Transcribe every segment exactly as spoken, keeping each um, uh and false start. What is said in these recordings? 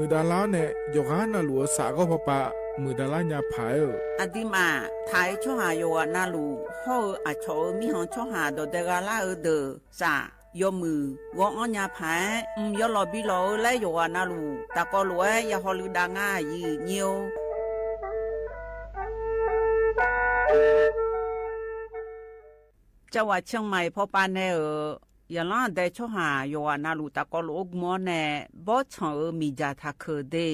muiqdav lar-awr nae, yawqghaq navluf-eu safghawr pawpav muiqdav lar nya paq-aer-euq. Aqduimaf taq-aer tsawrhaq yawqghaq navluf hawr-eu aqcawq-euq mirkhanq tsawrhaq dawqdae gha lar-eu deuq saf yawmuiq ghawv-anr nya paq-aer, mq yawlawq bi lawq-eu laer yawqghaq navluf tafkawv lof-aer ya hawluiv dav ngar aqyuif nyir-or. Cavghwaq Ciangmaiq pawpav nae-euq yaqlanr aqdae tsawrhaq yawqghaq navluf tafkawv lof-aer gm-awr nae, bawrtsanq-euq miqdzaq taqkeuq de,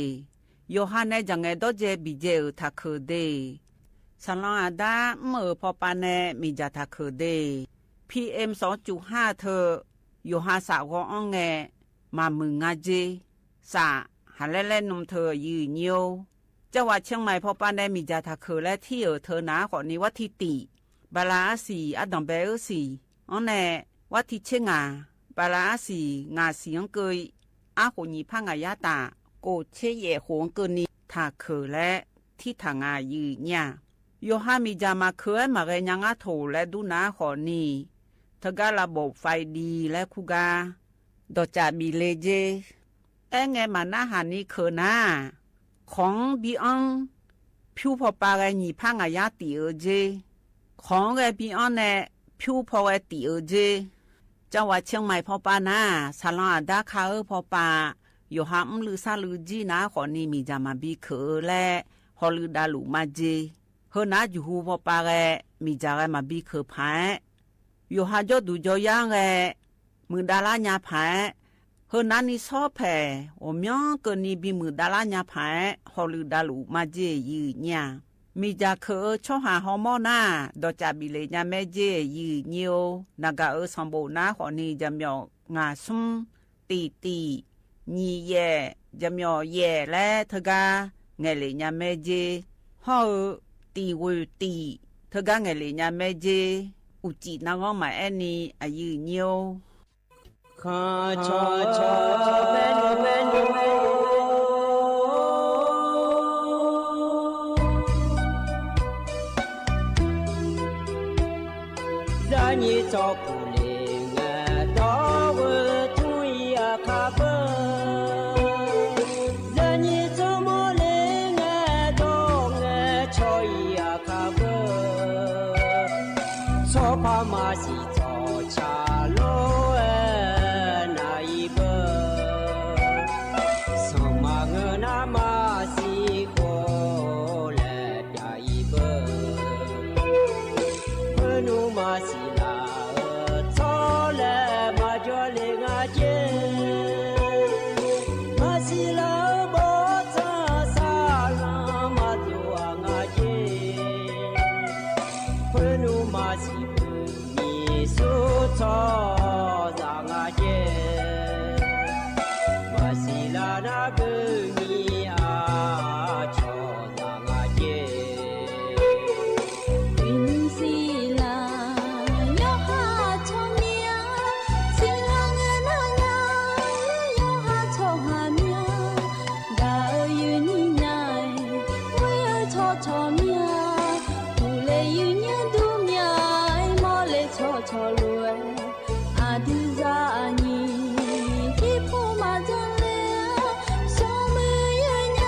yawqha nae dzaq ngaeq dawrdzae biqdzae-euq taqkeuq de, saqlanq aqdar mr-euq pawpav nae miqdzaq taqkeuq de, P M sawq cuf har teu yawqha saf ghawv-anr ngae maqmuiq nga jer. Saf haqlaer laer nm teu aqyuif nyir-or. Cavghwaq Ciangmaiq pawpav nae miqdzaq taqkeuq laer tir-euq teu naq-aer khawfni, warti tiq bala arsiq ardanq bae-eu siq-anr nae, warti tser ngaq bala arsiq ngaq siq-anr keuv arkhof nyiq par ngaq yar taf kof tser yaef khof-anr keuvni taqkeuq laer tirtaq nga aqyuif nyir-aq. Yawqha miqdzaq maqkeuq-aer maqghae nya ngar toq laer dur nar khawfni, teugar lavbof faev div laer kur gar dawqcaf bif le jer. Aerngae maqnarhaq ni keuq nar-aq, kawq-anr bi anr pyur pawpav ghae nyiq par ngaq yar tif-eu jer. Kawq-anr ghae bi anr nae pyur paw ghae tif-eu jer. Cavghwaq Ciangmaiq pawpav nar-aq, saqlanq aqdar ka-eu pawpav yawqha mrluiv sarluiv jir nar khawfni miqdzaq maqbi keuq-eu laer hawluiv davluf majeq. Heu nar juqhu pawpav ghae miqdzaq ghae maqbi keuq paq-aer, yawqha jawrduq jawryar-anr ghae muiqdav lar nya paq-aer, heu narni sawr paeq ghawqmyanr keuvni bimuiq dav lar nya paq-aer hawluiv davluf majeq aqyuif nyir-aq. Miqdzaq keuq-eu tsawrhaq hawmawr nar-aq, dawqcaf bif le nya maer jer aqyuif nyir-or. Naqgaq-euq sanqbof nar khawfni jaqmyawf ngaq smr tiq tiq nyiq yaef jaqmyawf yaef laer teugar ngaeqlef nya maer jer. Hawr-eu tiq ghoeq tiq teugar ngaeqlef nya maer jer. Uqcif narghanr maqaer ni aqyuif nyir-or. Khanqcawq cawq baer ni baer ni Zarnyir tsawrpuq le ngae dawr-eu tmr-ir aqkar beu. Zarnyir tsawrmawr le ngae dawr ngae caw-ir aqkar beu. Tsawrpar maqsiq tsawrca lof-aer nar-ir beu. Sanqma ngeur nar maqsiq khof laer pyav-ir beu. Khoernmr maqsiq laf-eu tsawrlaeq maqjawr le nga jer. Maqsiq laf-eu bawrtsanq saqlanq maqdov-aq nga jer. Khoernmr maqsiq beu miqsur tsawrhaqzaq nga jer. Maqsiq laf nar beu miq-a tsawrhaqzaq nga jer. Uiqnymr siqlaq yawqha tsawrmyanr, siqlaq ngae nar nya yawqha tsawrhaq myanr. Gaq-eu yuifnyir nya-aer, ghoer-eu tsawrcawq myanr, uqle yuifnyir dur myanr-aer, mawrle tsawrcawq lof-aer, aqdui zaqnyiq jirpov maqdzanr le-a, smrmuiq yuifnyir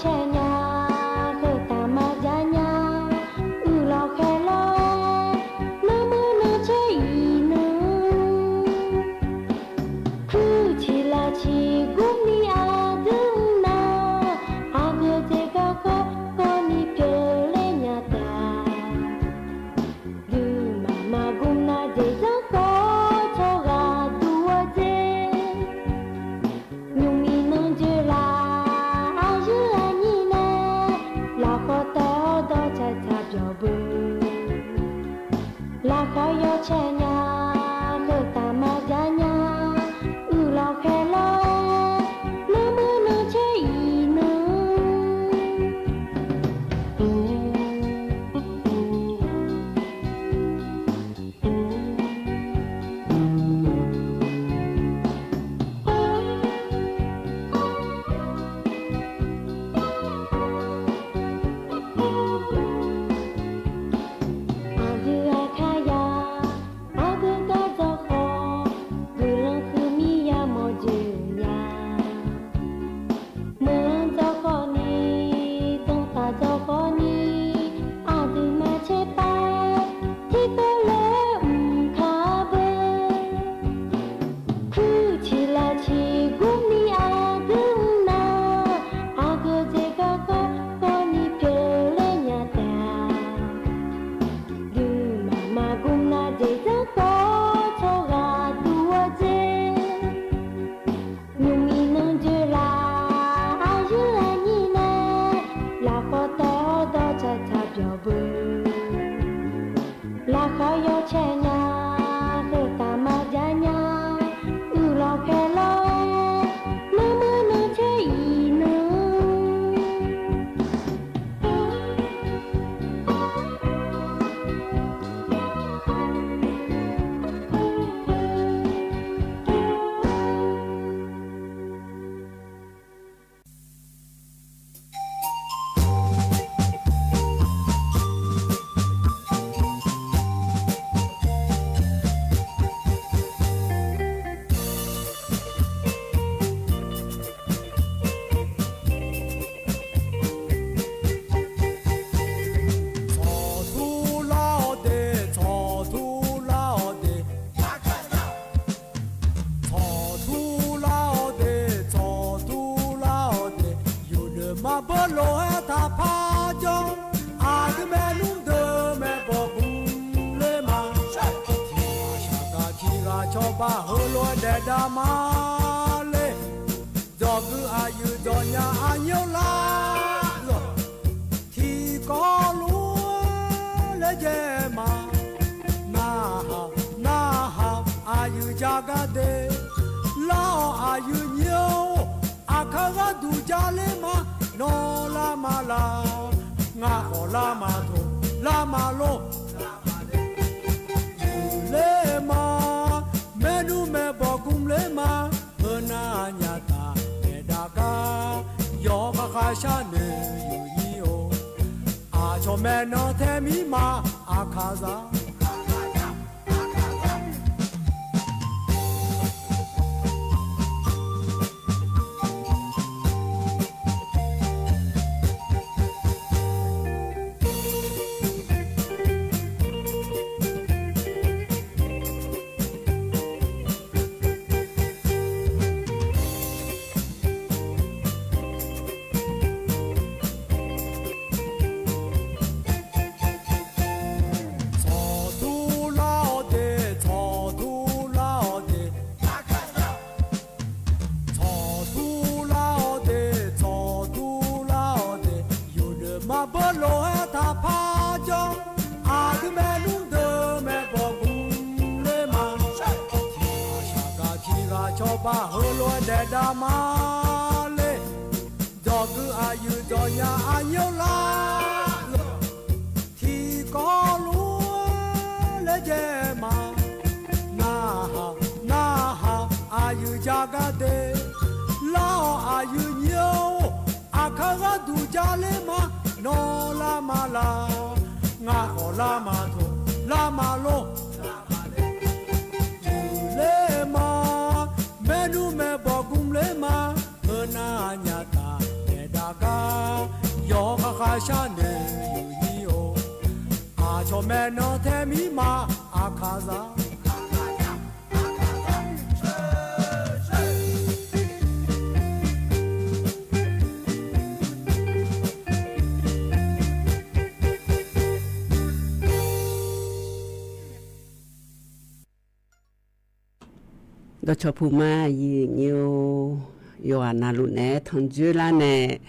caer nya, khoertav maqjav nya, uiqlawq khaeqlawr-aer, nanrmeuq nan caer-iq nmr. Kuirciq lafciq gurni aqdui mr nar, aqgeu dzaeq garkawv kawvni pyeufler nya taef-a. Duimaf maqgmr nar dzaeq dzanr kawv tsawrhaq duq-eu dzaeq. Nymrmiq nan joe laf aqyuif aqnyir nae, lafkhawf taef-awr dawr tsaq tsaq byawq beu. Lafkhawf yawcaer nya, khoertav maqjav nya, uiqlawq khaeqlawr-aer, nanrmeuq nan caer-iq nmr. Aqdui aqkar ya, aqdui gar dzawr khawf, guiqlanq huiqmir yamawr joe-eu nya. Meuq-anr dzawr khawfni, danqtaf dzawr khawfni, aqdui maqcaer pav, tiqkawv lof-aer mq kaq beu. Kuirciq lafciq gurni aqdui mr nar, aqgeu dzaeq garkawv kawvni pyeufler nya taef-a. Duimaf maqgmr nar dzaeq dzanr kawv tsawrhaq duq-eu dzaeq. Nymrmiq nan joe laf aqyuif aqnyir nae, lafkhawf taef-awr dawr tsaq tsaq byawq beu. Lafkhawf yawcaer nya, khoertav maqjav nya, uiqlawq khaeqlawr-aer, nanrmeuq nan caer-iq nmr. Tsawqtur lar-awr de, tsawqtur lar-awr de. Tsawqtur lar-awr de, tsawqtur lar-awr de. Yufluf maqbeur lof-aer taqpar jawr, aqdui maernmr deuq maeqbawq gmq ler ma. Tiqghaq shaqgaq tiqghaq cawba heulof-aer daef dav ma le. Dzawqgui aqyuif dzawqnya aqnyir-awr lar-awq. Tiqkawv lof-aer laejae ma. Narhaq narhaq aqyuif ja gar de. Lar-awq aqyuif nyir-or. Aqkar gharduq ja ler ma. Nawr lar ma laq. Ngar khawf lar ma taq, lar ma lor. Ler ma, maernmr maeqbawq gmq ler ma. Heunav nyataq daef dav gar, yawqha kharshar noeq yuf nyir-or. Aqcawq maeqnan tae mir ma, Aqkaqzaq. Tsawqtur lar-awr de, tsawqtur lar-awr de. Tsawqtur lar-awr de, tsawqtur lar-awr de. Yufluf maqbeur lof-aer taqpar jawr, aqdui maernmr deuq maeqbawq gmq ler ma. Tiqghaq shaqgaq tiqghaq cawba heulof-aer daef dav ma le. Dzawqgui aqyuif dzawqnya aqnyir-awr lar-awq. Tiqkawv lof-aer laejae ma. Narhaq narhaq aqyuif ja gar de. Lar-awq aqyuif nyir-or. Aqkar gharduq ja ler ma. Nawr lar ma laq. Ngar khawf lar ma taq, lar ma lor. Yufler ma, maernmr maeqbawq gmq ler ma. Heunav nyataq daef dav gar, Baeqnawq tae mirma Aqkaqzaq. Dawqcawq puq ma, aqyuif aqnyir-or. Yawqghaq navluf naeq-aer tanrjoer lar nae,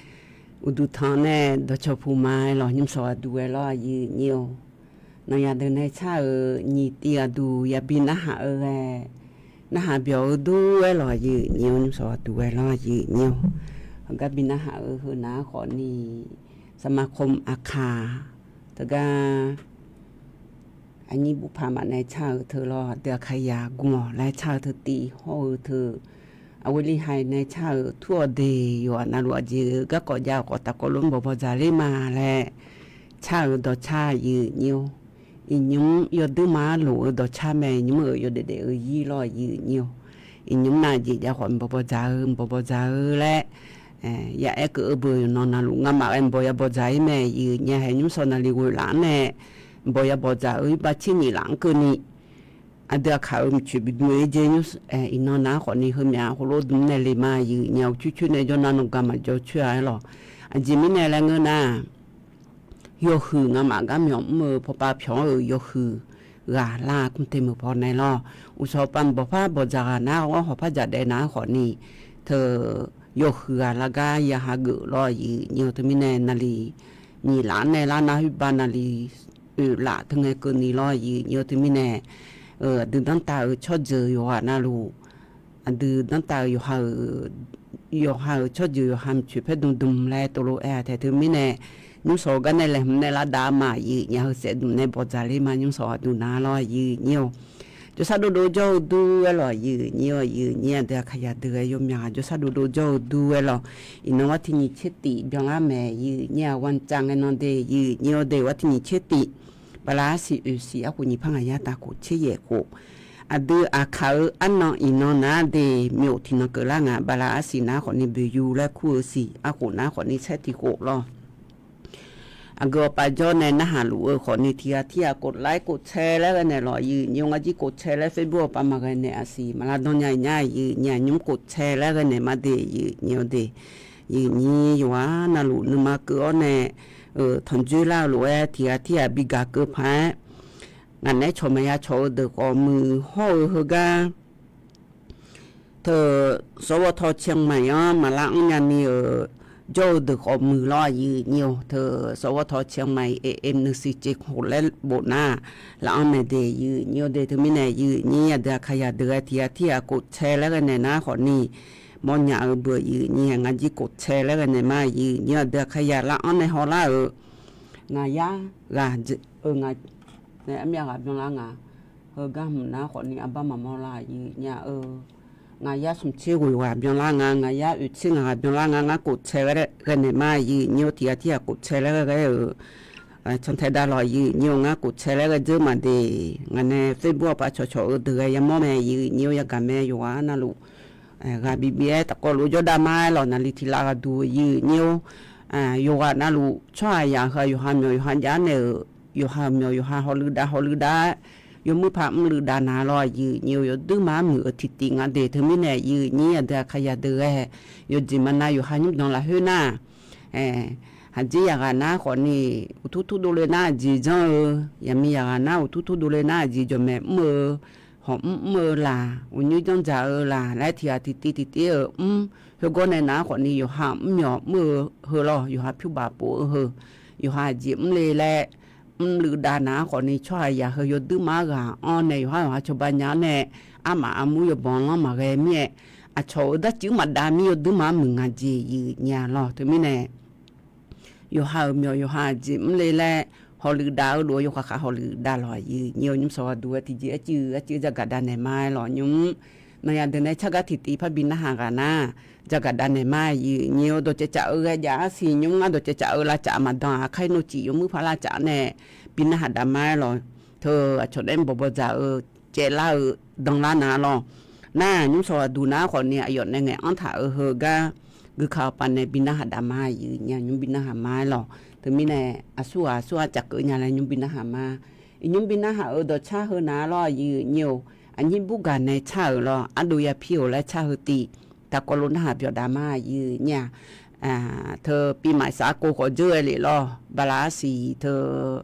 uqduq tanq nae dawqcawq puq ma-aer lawq, nymrshawq ghaqduq ghae lawr, aqyuif aqnyir-or. Nanqya deuq nae car-euq nyiq tiv ghaqduq yabi narhaq-eu ghae, narhaq byawq-eu dur-aer lawq, aqyuif aqnyir-or, nymrshawq ghaqduq ghae lawr, aqyuif aqnyir-or. Heugar bi narhaq-eu heu nav-aer khawfni, สมาคม Aqkaq teugar aqnyir bufpaq maf nae car-euq teu lawr, aqdui Aqkaqzaq gmq-awq laer car-eu teu tiv hawr-eu teu, aqghoe li haiq nae car-euq tur-awq de, yawqghaq navluf aqjeq-eu garkawv jav-awq khawf tafkawv lof-anr bawq bawdzaq ler ma laer car-euq dawqcar aqyuif aqnyir-or. Iqnymr yawduir ma-anr loq-eu dawqcar mae, iqnymr-euq yawdaef daef-eu ir lawr, aqyuif aqnyir-or. Iqnymr nav jeq jav khawf mqbawq bawdzaq-eu mqbawq bawdzaq-eu laer ya'aer keuv-eu beu yawqnan navluf ngamaf ghae mqbawq ya bawdzaq ir mae, aqyuif aqnyir-a. Haeq nymrshawq navlif ghoe laf-anr nae mqbawq ya bawdzaq-eu ir bar tser nyiq laf-anr keuvni, aqdui Aqkaq-euq mqcoeq bidm-eu ir jer nymr, iqnan nav-aer khawfni heumyaf heulof dm nae le ma, aqyuif aqnyir-a. Uqcoer coer nae jawr nar nawqgar maqjawr coer-a-aer lawq. Aqjeq mirnae laer ngeur nar, yawhuiq ngamaf gar myawq mr-eu pawpav pyawq-anr-euq yawhuiq ghaq lar kmr te meuq paw nae lawr. Uqshawq pav mqbawq par bawqdzaq ghaq nar-awr hawq par dzaq daef nav-aer khawfni, teu yawhuiq ghaq lar gar ya hageuf lawr, aqyuif aqnyir-or. Teumirnae navlif nyiq laf-anr nae lar nar khoerbav navlif oeq laf teu ngae keuvni lawr, aqyuif aqnyir-or. Teumirnae aqdui danrtav-euq tsawrjeuq yawqghaq navluf, aqdui danrtav-euq yawqha-euq tsawrjeuq yawqha mqcoeq paer dm dm laer tov lof-aer-a tae. Teumirnae nymrshawq-eu gar nae laeqhmq nae lar dav ma, aqyuif aqnyir-a. Heu saef dm nae bawqdzaq ler ma, nymrshawq ghaqduq nav lawr, aqyuif aqnyir-or. Jawrshar dovdov jawr-eu dur-aer lawq, aqyuif aqnyir-or. Aqyuif aqnyir aqdui Aqkaqzaq deuq-aer yawmyaq ghaq jawrshar dovdov jawr-eu dur-aer lawq. Iqnan war tiq nyiq tser tif byanlar mae, aqyuif aqnyir-a. War cav ngae nan de, aqyuif aqnyir-or de, war tiq nyiq tser tif. Bala arsiq oeq siq arkhof nyiq par ngaq yar taf khof tser yaef khof. Aqdui Aqkaq-eu arnan iqnan nar de, myawf tiqnan keuvlar nga. Bala arsiq nar khawfni boeqyu laer kur-eu siq, arkhof nar khawfni saer tiq khof lawr. Aqgeu awqpav jawr nae narhaq luf-eu khawfni tiq ghaq tir ghaq กดไลค์ กดแชร์ laer ghae naeq lawq, aqyuif aqnyir-or. Ngar jir กดแชร์ laer Facebook awqpav maqghae naeq aqsiq maqlar dawr nya iqnyar, aqyuif aqnyir-a. Nymr กดแชร์ laer ghae naeq ma de, aqyuif aqnyir-or de. Aqyuif aqnyir yawqghaq navluf nuima keuv-awr nae tanqjoer lar-eu lof-aer tiq ghaq tir ghaq bi gaq keuv paq-aer, ngaq naeq-aer cawq maqya cawq-eu deuq khawf muiq hawr-eu heugar teu สวท เชียงใหม่-anr maqlar anr nyani-euq jawr-eu deuq khawf muiq lawr, aqyuif aqnyir-or. Teu สวท เชียงใหม่ AM หนึ่งสี่เจ็ดหก laer bof nar, laf-anr mae de, aqyuif aqnyir-or de. Teumirnae aqyuif aqnyir aqdui Aqkaqzaq deuq-aer tiq ghaq tir ghaq กดแชร์ laer ghae naeq nar khawfni, mawrnya-eu beu aqyuif aqnyir-a. Ngar jir กดแชร์ laer ghae naeq ma, aqyuif aqnyir aqdui Aqkaqzaq lar-anr nae hawlar-euq ngaq yar ghaq-eu nga nae armyav ghaq byanlar nga. Heugar hmq nar khawfni arbar maqmawr lar, aqyuif aqnyir-a-eu. Ngaq yar smq tser ghoeq ghaq byanlar nga, ngaq yar oeq tser ngaq ghaq byanlar nga. Ngar กดแชร์ ghae naeq ma, aqyuif aqnyir-or. Tiq ghaq tir ghaq กดแชร์ laer ghae ghae-euq cantae dav lawq, aqyuif aqnyir-or. Ngar กดแชร์ laer ghae dzeur ma de. Ngaq nae Facebook awqpav cawqcawq-eu deuq ghae yamawr mae, aqyuif aqnyir-or. Yagaq mae, yawqghaq navluf ghaq bibi-aer tafkawv lof-aer jawrdav ma-aer lawq. Naqli tiq lav ghaq duq, aqyuif aqnyir-or. Yawqghaq navluf tsawrhaqzaq heu-aq yawqha myawq yawqha jav naeq-euq, yawqha-euq myawq yawqha hawluiv dav hawluiv dav-aer yawmuir paq mrluiv dav na lawr, aqyuif aqnyir-or. Yawduir ma-aer muiq-euq tiqtiv nga de. Teumirnae aqyuif aqnyir aqdui Aqkaqzaq deuq ghae yawqjeq maqnav yawqha nymrdanq lafkhoer nar, haqjir yaqghaq nar khawfni uqtur tur dovle nar aqjeq janr-eu, yaqmiq yaqghaq nar uqtur tur dovle nar aqjeq jawqmaeq mr-eu, hawq mr mr-eu laq, uqnyoer janr dzaq-eu laq laer tiq ghaq tiqtiv tiqtiv-euq mr. Khoergawr nae nar khawfni yawqha mrmyawq mr-eu heu lawr, yawqha pyur baf pov-eu heu, yawqha aqjeq mr le laer mrluiv dav nar khawfni tsawrhaqzaq heu yawduir ma-aer ghaq-anr nae yawqha yawqha cawba nya-anr nae armaf armur yawbanq lanr maqghae mir-aer, aqcawq-euq darcuiv maqdav mir yawduir ma-aer muiq nga jeq, aqyuif aqnyir-a lawr. Teumirnae yawqha-euq myawq yawqha aqjeq mr le laer hawluiv dav-eu lof-aer yawkhav khav hawluiv dav lawq, aqyuif aqnyir-or. Nymr sawq ghaq duq-aer tiqjeq-aer cuiv-eu arcuiv jagaq dav naeq ma-aer lawq, nymr. Nanyaf deuq nae cargar tiqtiv parbi narhaq ghaq nar, jagaq dav naeq ma, aqyuif aqnyir-or. Dawqcaev caf-eu ghae jav-aer siq, nymr ngar dawqcaev caf-eu lavcaf maqdan-aq, kar-ir nor cif yawmuir paq lavcaf nae bi narhaq dav ma-aer lawq. Teu aqcawq nae mr bawq bawdzaq-eu caev lar-eu danlar na lawr. Nar nymr sawq ghaq duq nar khawfni aqyawf nae ngaeq-anr taq-eu heugar guikaq-eu paq nae bi narhaq dav ma, aqyuif aqnyir-a. Nymr bi narhaq ma-aer lawq. Teumirnae aqsurghaq aqsurghaq caf keuv nya laer nymr bi narhaq ma. Iqnymr bi narhaq-euq dawqcar heu naq lawr, aqyuif aqnyir-or, aqnyir burgaq nae car-euq lawr, ardov yapir-euq laer car heu tiv. Taqkawv lof narhaq byawqdaq ma, aqyuif aqnyir-aq. Teu pimaf safkov khawf dzeur-aer lef lawr, bala arsiq teu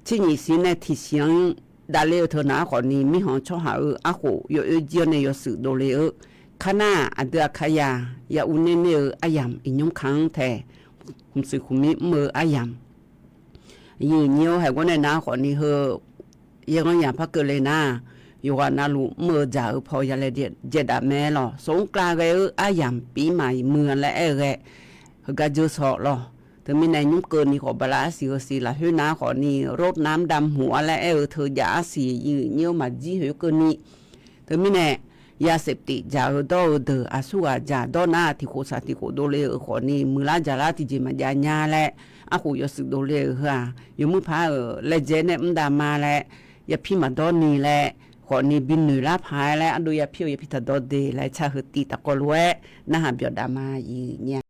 tser nyiq siq nae tiqsiq-anr davler-eu teu naq-aer khawfni, mirkhanq tsawrhaq-euq arkhof yawoer jir-awr nae yawshuif dovle-eu, kar nar aqdui aqkar ya, ya uv ner ner-eu aryamq, iqnymr ka-anr taeq, khmqsuif khmqmir mr-eu aryamq, aqyuif aqnyir-or, haeqgawr nae naq-aer khawfni heu yaerghanr yamq par keuvle nar, yawqghaq navluf mr-eu dzaq-eu paw ya laer dzaedaf mae lawr. Soq-anr kavghae-eu aryamq pimaf-iq muiq-a laer aer-eu ghae, heugar dzeur saw lawr. Teumirnae nymr keuvni khawf bala arsiq heusiq lafkhoer naq-aer khawfni, rov namr dav hmq-a laer aer-eu teu jav arsiq, aqyuif aqnyir-or, maqjir khoer keuvni. Teumirnae yaseftif dzaq-eu dawr-eu deuq aqsurghaq dzaq dawr nar, tiqkhof saq tiqkhof dovle-euq khawfni, muiqlar dzaqlar tiqjeq maqjav nya laer, arkhof yawshuif dovle-euq heu-aq, yawmuir paq-euq laejae nae mr dav ma laer, yapir maqdawr ni laer, khawfni bi noeq lar paq-aer laer, ardov yapir-euq yapir taqdawr de laer car heu tiv. Taqkawv lof-aer narhaq byawqdaq ma, aqyuif aqnyir-aq.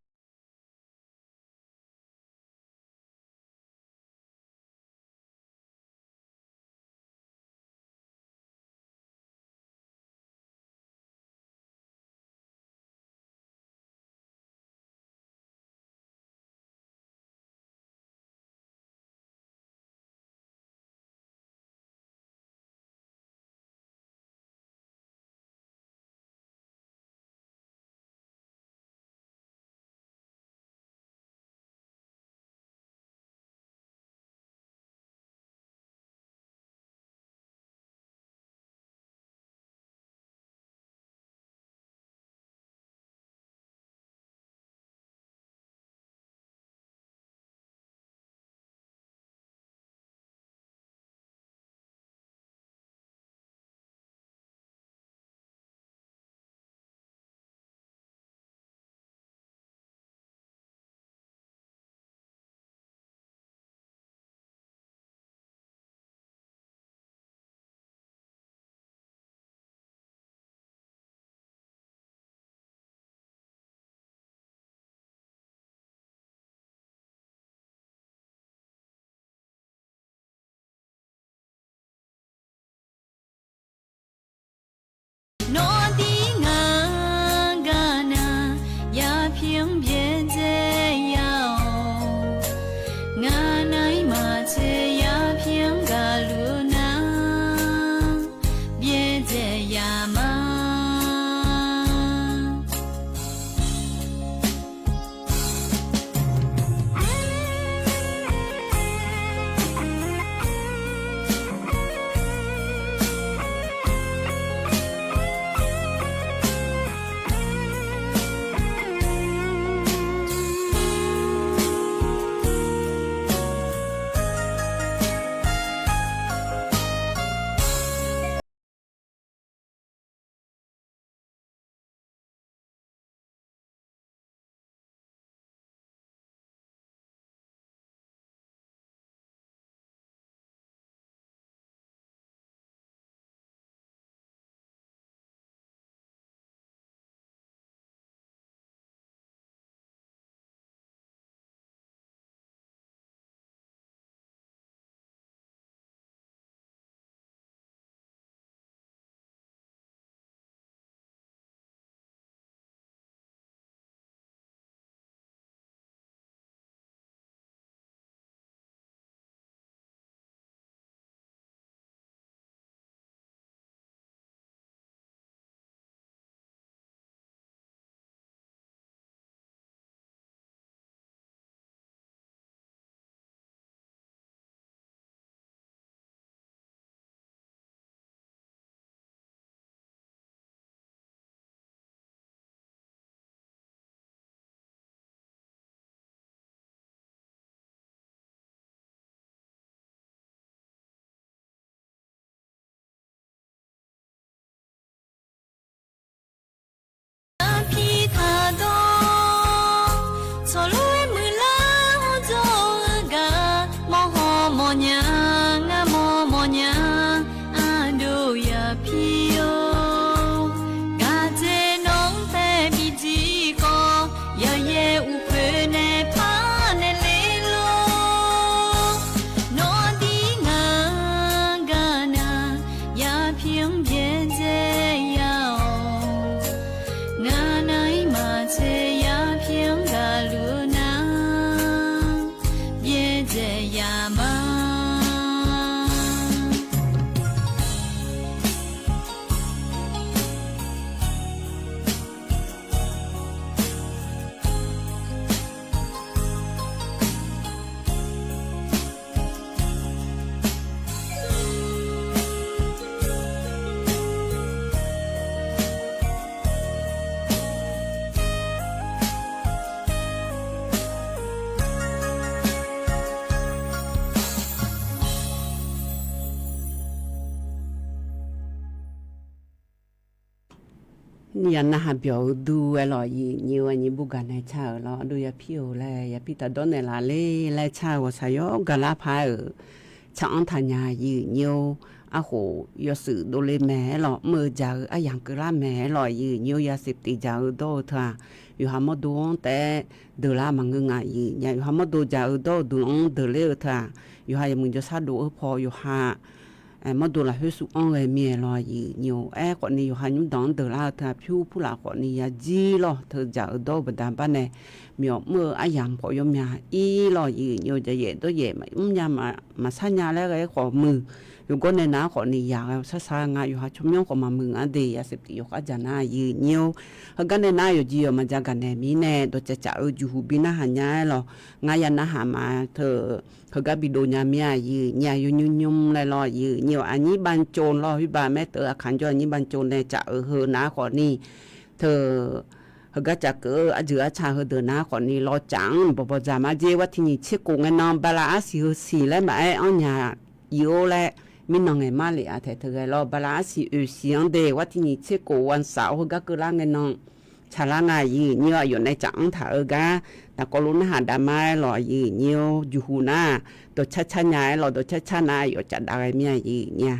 Ni ya narhaq byawq-eu dur-aer lawq, yif nyiq-eu aqnyir bur gaq nae car-euq lawr, aqdui ya pir-euq laer ya pir taq dawr naeqlaf ler laer car-eu ghawqshaq yawr gaqlar paq-aer-euq tsaq-anr taq nya, yif nyiq-eu arkhof yawshuif dovle mae-aer lawq, mr-eu jaq-eu aryamq keuvlar mae-aer lawq, yif nyiq-eu yasiq tiq jaq-eu dawr-eu teu-aq, yawqha mawrdo-anr taef-aer deuqlar maqngeur nga, yif nyiq-a yawqha mawrdo jaq-eu dawr-eu duq-anr deuqler-eu teu-aq, yawqha yawmuiq jawrshar dov-eu paw yawqha mawrdo lafkhoer suf-anr ghae mir-aer lawq, yif nyiq-eu aerkhawf ni yawqha nymr danq-anr deuqlar-eu teu-aq, pyur purlaf khawf ni ya jir lawq, teu jaq-eu dawr-eu baqda bar nae myawq mr-eu aryamq khawf yawmya ir lawq, yif nyiq-eu jaqyaef dawryaef maqmr nya maqshar nya laer ghae-aer khawf muiq. Yawqgawr nae nar khawf ni yaq ghae-eu shar shar nga, yawqha tsawrmyanr khawf maqmuiq nga de, yasiq tiq yawkhav jaq nar, yif nyiq-eu heugar nae nar yawqjeq yawq maqja gaq naeq mir nae dawqcaf caf-eu juqhuq bi narhaq nya-aer lawq, ngar ya narhaq ma teu heugar bidov nya mir-a, yif nyiq-a yawnymr nymr laer lawq, yif nyiq-eu aqnyir bavcov lawr, khoerbav maerteuv aqkaq jawr aqnyir bavcov nae caf-eu heu nar khawf ni teu heugar caf keuv-eu arjeuq arca heudeuq nar khawf ni lawcaf-anr bawqbawq dzaq ma jer, war tiq nyiq tser khof ngae nan bala arsiq heu siq laer maqaer anrnya ir-or laer mirnan ngaeq mar lef-a taeq teu ghae lawr, bala arsiq oeq siq-anr de, war tiq nyiq tser khof วันเสาร์ heugar keuvlar ngae nan tsaqlar nga, yif nyiq-eu aqyawf nae caf-anr taq-eu gar taqkawv lof narhaq dav ma-aer lawq, yif nyiq-eu juqhuq nar dawqcar car nya-aer lawq, dawqcar car nar aqyawf caf dav ghae mir-a, yif nyiq-a.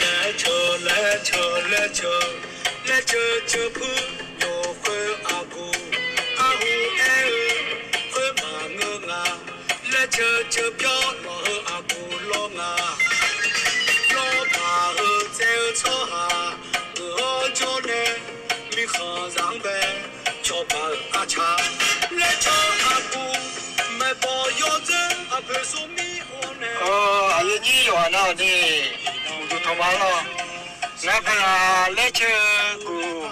Laer ceu laer ceu laer ceu, laer ceu ceu puir yawkhoer aqguq arhu aer-eu khoer maqngeur nga. Laer ceu ceu pyawr lawq heu aqguq lawr nga. Lawrbaq heu tsaev-eu tsawrhaq geuf-awr jawr nae mirkhanqzaq-anr bae cawba-euq arca laer ceu aqguq maeqbawq yawdzer aqpoeq smrmir-or nae. Aqyawf nyir yawqghaq nav-awq ni, uqduq tanq ma lawr. Ngar paqlaq laer ceu guq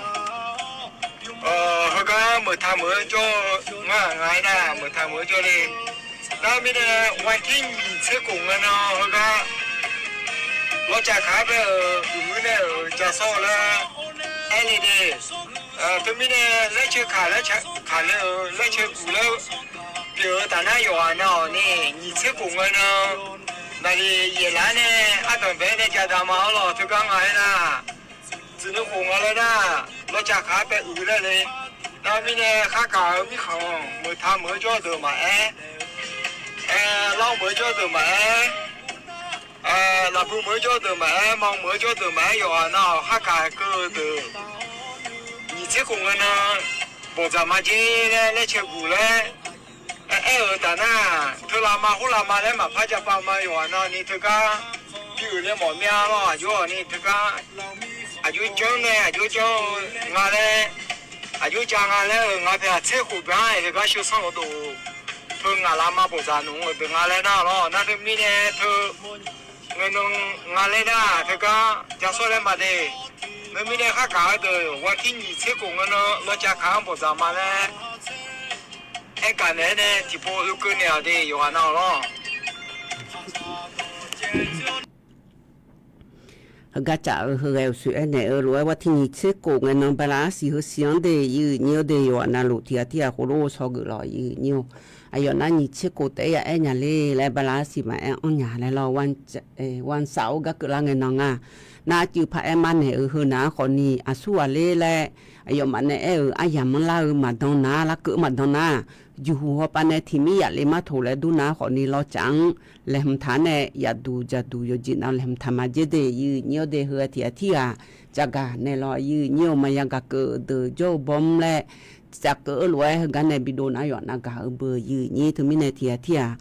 heugar meuq taq meuq-eu jawr-eu ngar, ngaq-aer nar meuq taq meuq-eu jawr le. Nar mirnae วันที่หนึ่ง tser khof ngae nan heugar lawcaf kaq-aer bae-euq uqmuir nae-euq ja sawr-eu laer aer le de. Teumirnae laer ceu kaq laer kaq le-euq laer ceu guq laer pyeuf-eu taf nar yawqghaq nav-awq ni, nyiq tser khof ngae nan naqliq yaef laf-aer nae ardanq bae-aer nae ja dav ma-awr lawq, teugar ngaq-aer nar tsuif nuikhof nga laer nar, lawcaf kaq-aer bae uiq laer le. Nar mirnae kharkaq-euq mirkhanq meuq taq meuq-eu jawr-eu deuq maqaer, lar meuq-eu jawr-eu deuq maqaer, lafbu meuq-eu jawr-eu deuq maqaer, ma meuq-eu jawr-eu deuq maqaer, yawqghaq nav-awq kharkaq keuv-eu deuq nyiq tser khof ngae nan bawqdzaq ma jer laer laer ceu guq laer aer-euq taf nar, teu lavma khoer lavma laer maqpar ja pav ma, yawqghaq nav ni teugar bi uiq le mawf mir-a lawr, aqjox-awq ni teugar aqjox janr nae aqjox janr-eu nga laer, aqjox ja nga laer-euq nga paeq-aq tser khof byan-aer teugar sheu sanr-eu dov teu ngaq lavma bawqdzaq nmr-euq deuq nga laer nar lawr, nar teumirnae teu ngae nan nga laer nar teugar ja sawr laer ma de. Teumirnae kharkaq-eu deuq วันที่หนึ่ง tser khof ngae nan lawcaf kaq-anr bawqdzaq ma laer aer gaq naeq-aer nae tiqpov oekeuv naeq-awq de, yawqghaq nav-awq lawr. Heugar caf-eu heughae uqshoe aernaeq-eu lof-aer, วันที่หนึ่ง tser khof ngae nan bala arsiq heu siq-anr de, yif nyiq-eu de, yawqghaq navluf tiq ghaq tirghaq khof lof-aer shaw geuf lawq, yif nyiq-eu aqyawf nar nyiq tser khof taef-aer ya aer nya le laer bala arsiq maqaer anr nya laer lawr, วันเสาร์-or gar keuvlar ngae nan nga. Nar arcuiv paq-aer mar naeq-eu heu nav-anr khawf ni aqsur ghaq ler laer aqyawfmaf nae aer-euq aryamq-anr lar-eu maqdan nar, larkeuv-eu maqdan nar, juqhuq hawpav nae tiq mir yaf le mar toq laer dur nav-anr khawf ni lawcaf-anr laeqhmq taq nae yaf duq jaq duq yawqjeq nav laeqhmq taq ma jer de, yif nyiq-eu de, heu-aer tiq ghaq tirghaq cafgaq naeq lawq, yif nyiq-eu maqya gaq keuv deuq jawr-eu bawr mr laer cafkeuv-eu lof-aer heugar nae bidov nar yawf nav gaq-eu beu, yif nyiq teumirnae tiq ghaq tirghaq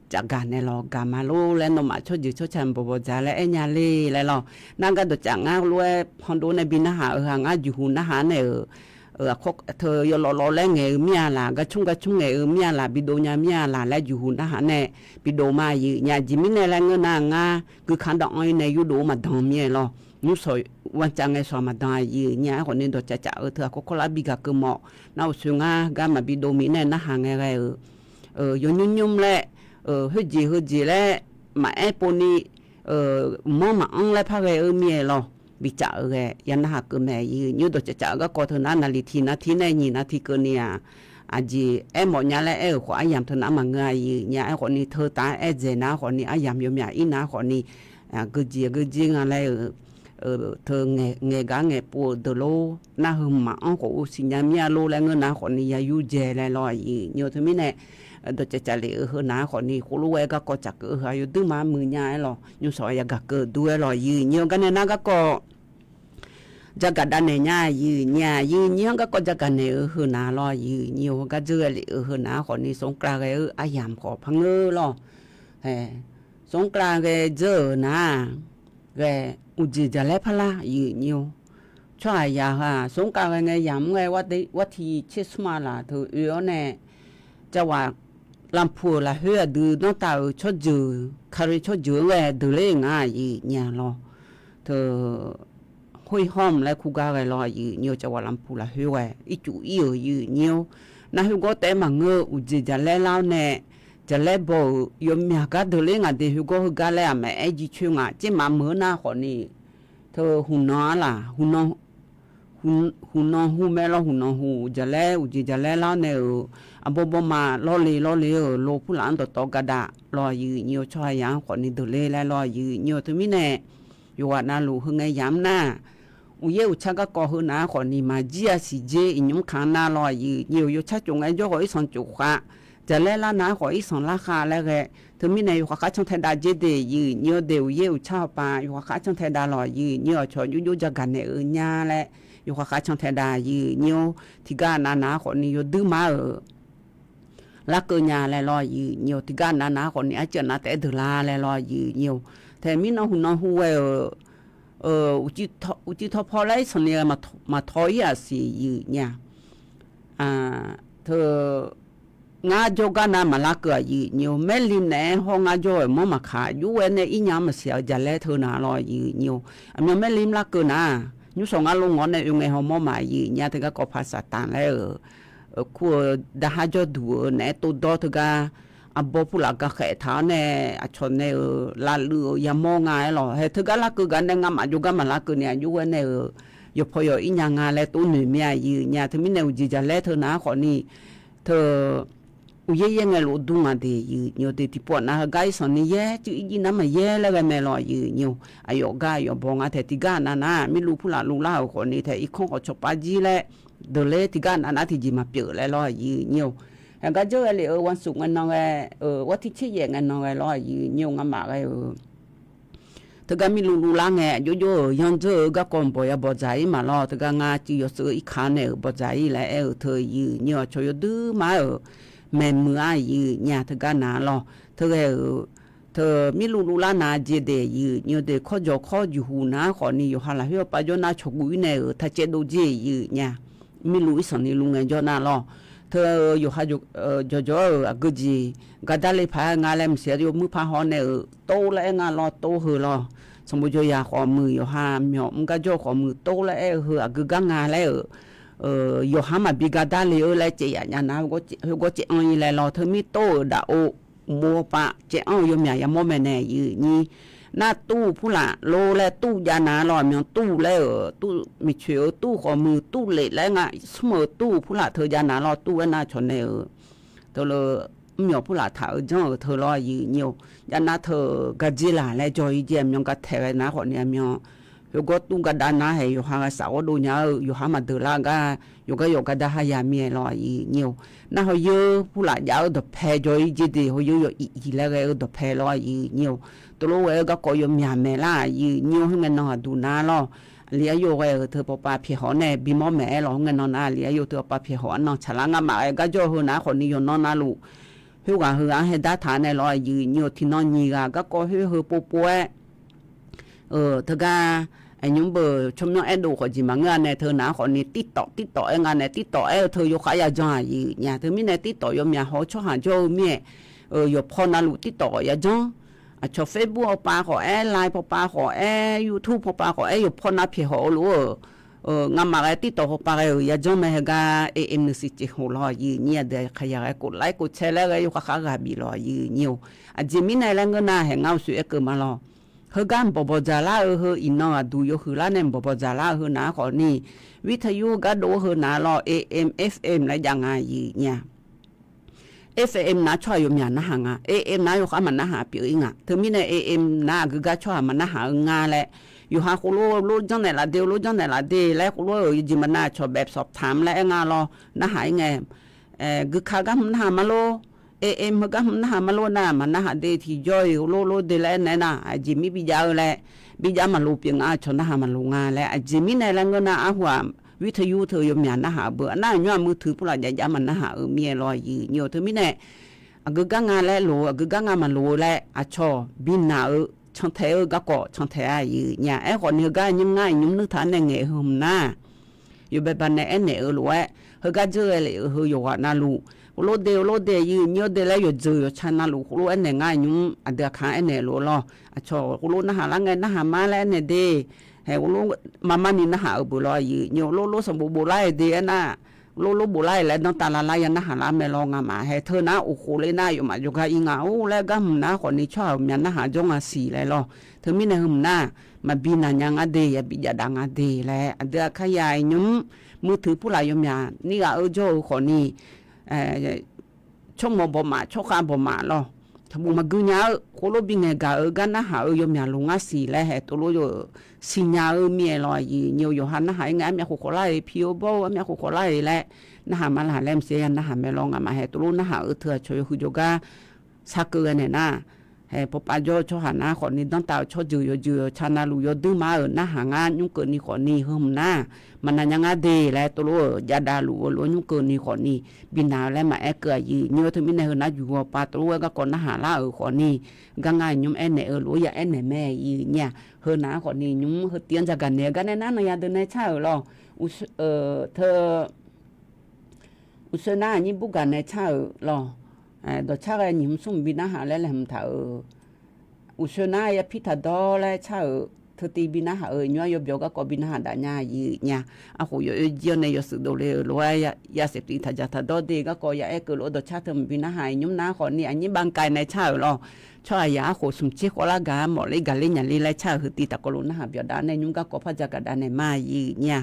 cafgaq naeq lawq, gaq ma lor laer nawmaf tsawrjeuq tsawrca bawqbawq dzaq laer aer nya le laer lawq. Nar gar dawqcaf ngar lof-aer pandov nae bi narhaq-eu ha ngar juqhuq narhaq naeq-euq teu yawlawv lawv laer ngaeq-eu mir-a laq, gar cmr gar cmr ngaeq-eu mir-a laq, bidov nya mir-a laq laer juqhuq narhaq nae bidov ma, yif nya jeq mirnae laer ngeur nar ngar guikaq dawq anr-ir nae yurdov-eu maqdan mir-aer lawr. Nymrsawq vancav ngae sawq maqdan-a, yif nya-aer khawf ni dawqcaf caf-eu teu aqkawr kawrlar bi gaq keuv mawf. Nar uqshoe ngar gar maqbi dov mirnae narhaq ngae ghae-euq yawnymr nymr laer, khoerjeq heujeq laer maqaer pov ni, manr maqanr laer par ghae-eu mir-aer lawr. Bicaf-eu ghae ya narhaq keuv mae, yif nymr dawqcaf caf-eu garkawv teu nar naqliq tiq nav tiq nae nyiq nav tiq keuvni-aq, aqjeq aermawf nya laer aer-euq khawf aryamq teu nar maqngeur-a. Aqyuif aqnyir aerkhawf ni teu taf-aer aer dzaeq nar khawf ni aryamq yawmyaq ir nar khawf ni, aqgeujeq aqgeujeq nga laer-euq, teu ngaeq gaq ngaeqpov-euq deuq lor nar heu maqanr khawf-eu siqnya mir-a lor laer ngeur nar khawf ni ya yurdzae laer lawr aqyuif aqnyir-eu teumirnae, dawqcaev cavlef-eu heu nar khawf ni khoerlof-aer garkawv tsafkeuv-eu heu-aq yawduir ma muiq nya-aer lawq, nymrshawq yagaq keuv dur-aer lawq aqyuif aqnyir-eu garnae nar garkawv jagaq davnaeq nya aqyuif aqnyir-aq, aqyuif aqnyir-anr garkawv jagaq naeq-eu heu nar lawr aqyuif aqnyir-eu heugar dzeur ghae lef-eu heu nar khawf ni smr kavlav ghae-eu aryamq khawf par ngeur lawr. Smr kavlav ghae dzeur-euq nar ghae, uqjeq jaqlaer par lar aqyuif aqnyir-eu. Tsawrhaqzaq heu-aq smr kavlav ghae ngae yamq-anr ghae, wartiq tser smr-a laf teu oe-awr nae, jawaq lanpuq-euq lafkhoer aqdui danrtav-euq tsawrjeuq, kali tsawrjeuq-anr ghae deuq ler nga aqyuif aqnyir-a lawr. Teu khoer hawr mq laer kur gar ghae lawr aqyuif aqnyir-eu, jawaq lanpuq lafkhoer ghae ircuf ir-euq aqyuif aqnyir-or. Nar khoergawr taef-aer maqngeur-eu uqjeq jaqlaer lar-awr nae, jaqlaer baw-euq yawmyaq gar deuq ler ngaq de khoergawr heugar laer aqmaeq aer jircoer ngaq tser maf meuq-eu nar khawf ni, teu huqnan-ar laq, huqnan hu mae lawr, huqnan hu jaqlaer uqjeq jaqlaer lar-awr nae-euq, arbawr bawrma lawrle lawrle-euq lo purlaf-anr dawqtawv gadav lawr aqyuif aqnyir-eu, tsawrhaqzaq-anr khawf ni deuq ler laer lawr aqyuif aqnyir-eu teumirnae, yawqghaq navluf heu ngae yamq nar, uqyaer uqtsar garkawv heu nar khawf ni maqjir-a siqdzer iqnymr kaq-anr nar lawr aqyuif aqnyir-eu, yawtsar cof ngaejawr khawf irsanq cof khav, jaqlaer lar nar khawf irsanq lar khav laer ghae, teumirnae yawkhav khar cantae dav dzer de aqyuif aqnyir-eu, de uqyaer uqtsar hawpaq yawkhav khar cantae dav lawr aqyuif aqnyir-eu, aqcawq jovjov jagaq naeq-eu nya laer, yawkhav khar cantae dav aqyuif aqnyir-or. Tiqgar nav nav-ar khawf ni yawduir mar-euq larkeuv nya laer lawr aqyuif aqnyir-eu, tiqgar nav nav-ar khawf ni arcuiv nav taef-aer deuq lar laer lawr aqyuif aqnyir-eu. Taeq mirnan huqnan hu ghae-euq uqcif tawpaw laer irsanq ni ghae maqtaw ir-aq siq aqyuif aqnyir-a. Teu ngar jawrgar nav maqlarkeuv aqyuif aqnyir-eu, maerlim naeq-aer hawr ngar jawr-euq mawr maqkaq jov-aer nae ir nya-anr maqsiq-a jaqlaer teu nav lawr aqyuif aqnyir-eu. Aqmyan maerlim larkeuv nar, nymrshawq ngar lor ngawr nae oe ngae hawmawr maqaqyuif nya teugar kawv paq saqtanq laer-euq, kur-eu daqhar jawrduq-eu naeq-aer tovdawr teugar, arbawr purlaf gakhaeq taq-awr nae, aqcawq nae-euq lavluiv-eu yamawr nga-aer lawq. Hae teugar larkeuv gar nae ngamaf jawrgar maqlarkeuv ni aqjox-aer nae-euq, yawqpaw yawq ir nya nga laer tov noeq mir-a aqyuif aqnyir-a. Teumirnae uqjeq jaqlaer teu nav-ar khawf ni, teu uqyaer yaer ngae lof dur nga de aqyuif aqnyir-eu, de tiqpov nav heugar irsanq ni yaer cuiv ir jir nar maqyaer laer ghae mae lawr aqyuif aqnyir-eu. Aqyawf gar aqyawf baw nga taeq tiqgar nav nar mirluv purlaf luvlar-euq khawf ni taeq irkanr khawf cawpav jir laer, deuq ler tiqgar nav nar tiqjeq maqpyeuf laer lawr aqyuif aqnyir-eu. Haegar dzeur ghae lef-eu วันศุกร์ ngae nan ghae, วันที่สิบเอ็ด ngae nan ghae lawr aqyuif aqnyir-eu, ngamaf ghae-euq teugar mirluv luvlar ngae aqjox jox-euq yanr dzeur-eu garkawv bawq ya bawqdzaq ir maqlawr. Teugar ngar cuiv yawshuif-eu irkaq-anr nae-euq bawqdzaq ir laer aer-euq teu aqyuif aqnyir-eu, aqcawq yawduir mar-euq maeqmuiq-ar aqyuif aqnyir-a teugar nav lawr. Teughae-euq teu mirluv luvlar nav jeq daeq aqyuif aqnyir-eu, de kawr jawq kawr juqhuq nav-ar khawf ni yawqha lafkhoer aqpar jawr nar cawqguv ir nae-euq taqcaev dov jeq aqyuif aqnyir-a. Mirluv irsanq ni luv ngae jawr nar lawr. Teu yawqha jawqjawq-euq aqgeujeq gardar le paq-aer nga laer maqsiq-a yawmuir par haw nae-euq tov laer aer nga lawr, tov heu lawr. Sanqbof jawr ya khawf muiq yawqha myawq mr gar jawr khawf muiq tov laer aer-eu heu aqgeu gar nga laer-euq, yawqha maqbi gardar le-eu laer caev yaf nya nar, heugawr caev anr ir laer lawr. Teumir tov-euq daf-o, uqmov pav caev anr-eu yawmyaq yamawr mae nae aqyuif aqnyir. Nar tuv purlaf lor laer tuv jav nav lawr, aqmyan tuv laer-euq tuv miqcoeq-eu tuv khawf muiq tuv lef laer nga, smr-euq tuv purlaf teu jav nav lawr, tuv aer nar cawq nae-euq teu leu mr myawq purlaf taq-eu janr-euq teu lawr aqyuif aqnyir-eu. Jav nav teu-euq gardzer laq laer jawr ir jeq aqmyan gar taeq ghae nar khawf ni aqmyan heugawr tuv gardav nar haeq yawqha ghae saf ghawrdov nya-eu yawqha maqdeuq lar gar yawqgar yawqgar dar ha ya mir-aer lawr aqyuif aqnyir-eu. Nar hawyeur purlaf jav-eu dawqpae jawr ir jeq de hawyeur yaw iq iq laer ghae-eu dawqpae lawr aqyuif aqnyir-eu. Tov lof ghae-eu garkawv yawmyaq maeq lar aqyuif aqnyir-eu, khoer ngae nan aqduq nar lawr. Aqli aryaw ghae-euq teu pawpav pyaeq hawq nae bimawr maeq-aer lawr, khoer ngae nan nar aqli aryaw teu pawpav pyaeq hawq arnan tsaqlar ngamaf ghae gar jawr heu nar khawf ni yawqnan navluf khoerghaq heu-anr haeq dar taq nae lawr aqyuif aqnyir-eu, tiqnan nyiq ghaq garkawv khoer heu povpov-aer teugar, aqnymr beuq tsawrmyanr aerdov khawf jeq maqngeur-a nae teu nav-ar khawf ni TikTok TikTok aer nga nae TikTok aer-eu teu yawkhav yajan aqyuif aqnyir-a. Teumirnae TikTok yawmyaq haw-eu tsawrhaq jawr-eu mir-aer, yawqpaw navluf TikTok khawf yajanr. Aqcawq Facebook pawpav khawf aer, Line pawpav khawf aer, YouTube pawpav khawf aer, yawqpaw nav pyaeq hawq-eu lof-eu ngamaf ghae TikTok pawpav ghae-euq yajanr mae. Heugar AM nuisiq ceq hoq lawr aqyuif aqnyir-a, deuq aqkaq yaq ghae kov laer kov cae laer ghae yawkhav khar ghaq bif lawr aqyuif aqnyir-eu. Aqjeq mirnae laer ngeur nar haeq ngar uqshoe aer keuv ma lawr. Heugar mqbawq bawqdzaq lar-eu heu iqnan aqduq yawhuiq lar nae mqbawq bawqdzaq lar-eu heu naq-aer khawf ni, วิทยุ heugar dov-eu heu naq-aer lawr, AM, FM laer jav nga aqyuif nya. FM naq-aer tsawrhaq yawmyaq narhaq nga, AM naq-aer yawkhar maqnarhaq pyeuf-ir nga. Teumirnae AM naq-aer aqgeu gar tsawrhaq maqnarhaq-eu nga laer, yawqha khoerlof lof janrnaeq laf de-eu lof janrnaeq laf de laer khoerlof-euq yawjeq maqnav cawq แบบสอบถาม laer aer nga lawr narhaq-ir ngae, guika gar hmq narhaq ma lor, AM heugar hmq narhaq ma lor nar maqnarhaq de tiqjawr-iq khoerlof lof de laer aernaeq nar aqjeq mir bijav-eu laer, bijav maqloq pyeuf nga, cawq narhaq maqloq nga laer aqjeq mirnae laer ngeur nar arhu-aq วิทยุ teu yawmyaq narhaq-eu beu nar aqnymr-aq มือถือ purlaf jav jav maqnarhaq-eu mir-aer lawr aqyuif nyi-eu teumirnae aqgeu gar nga laer loq-eu aqgeu gar nga maqloq-eu laer aqcawq binaq-eu cantaeq-eu garkawv cantaeq-a aqyuif nya. Aerkhawf ni heugar nymr ngar iqnymr nuirtaq-anr nae ngaeq-eu heu hmq nar yawbae baqnae aernaeq-eu lof-aer heugar dzeur ghae lef-eu heu yawqghaq navluf khoerlof de khoerlof de aqyuif nyi-eu de laer yawqjeuq yawqca navluf khoerlof aernaeq ngar nymr aqdui aqkaq-anr aernaeq lof-eu lawr. Aqcawq khoerlof narhaq lar ngae narhaq ma laer aernaeq de, haeq khoerlof maqmar ni narhaq-euq beu lawr aqyuif nyi-eu khoerlof lof sanqbof boflar-aer de aernar, lof lof boflar-aer laer danrtav lavlar ya narhaq lar mae lawr ngamaf. Haeq teu nar uqkhof le nar yawfmaf jawrgar ir nga-or laer gar hmq nar khawf ni tsawrhaq-euq myaq narhaq jawr nga siq laer lawr. Teumirnae heu hmq nar maqbi naq nya ngar de yabi jav dav nga de laer aqdui aqkaq ya nymr มือถือ purlaf yawmyaq nir ghaq-eu jawr-eu khawf ni tsawrmawq bawqmaf tsawrkhav bawqmaf lawr, taqbof maqgui nya-eu khoerlof bingaeq gaq-eu gar narhaq-eu yawmyaq loq ngar siq laer haeq tov lof-eu siqnya-eu mir-aer lawr aqyuif nyi-eu yawqha narhaq-ir ngae armyav khof khawf lar-iq pi-eu bawr-eu armyav khof khawf lar-iq laer narhaq ma laq laer maqsiq ya narhaq mae lawr ngamaf. Haeq tov lof narhaq-eu teu aqcawq yawhuiq jawrgar sarkeuv ghae naeq nar, haeq pawpav jawr-eu tsawrhaq nar khawf ni danrtav-eu tsawrjeuq yawqjeuq yawqca navluf yawduir ma-euq narhaq ngar nymr keuvni khawf ni heu hmq nar maqnav nya ngar de laer tov lof-euq jav dav luf-eu lof-aer nymr keuvni khawf ni binaq-eu laer maqaer keuv aqyuif nyi-eu teumirnae heu nar juq ghawqpav tov lof-aer garkawv narhaq lar-euq khawf ni gar ngar nymr aernaeq-eu lof-aer ya aernaeq mae aqyuif nya. Heu naq-aer khawf ni nymr heu tiv-anr dzaqgaq naeq-eu gar nae nar nan ya deuq nae car-euq lawr. Teu uqsoer nar aqnyir burgaq nae car-euq lawr. Dawqcar ghae nyiq hmq smr hmq bi narhaq laer laeqhmq taq-euq. Uqsoer nar yapir taqdawr laer car-euq teutiv bi narhaq-euq nymr-ar yawbyawq garkawv bi narhaq dav nya aqyuif nya. Arkhof yawoer jir-awr nae yawshuif dovle-euq lof-aer ya saef tiv taqdzaq taqdawr de garkawv ya aer keuv lof-aer dawqcar teu mq bi narhaq-iq nymr nar khawf ni aqnyir bangkai nae car-euq lawr. Tsawrhaq yaq arkhof smq tser khawvlar gaq-anr mawf ler gaq ler nya ler laer car-euq heu tiv taqkawv lof narhaq byawq dav nae nymr garkawv par dzaqgaq dav naeq ma aqyuif nya.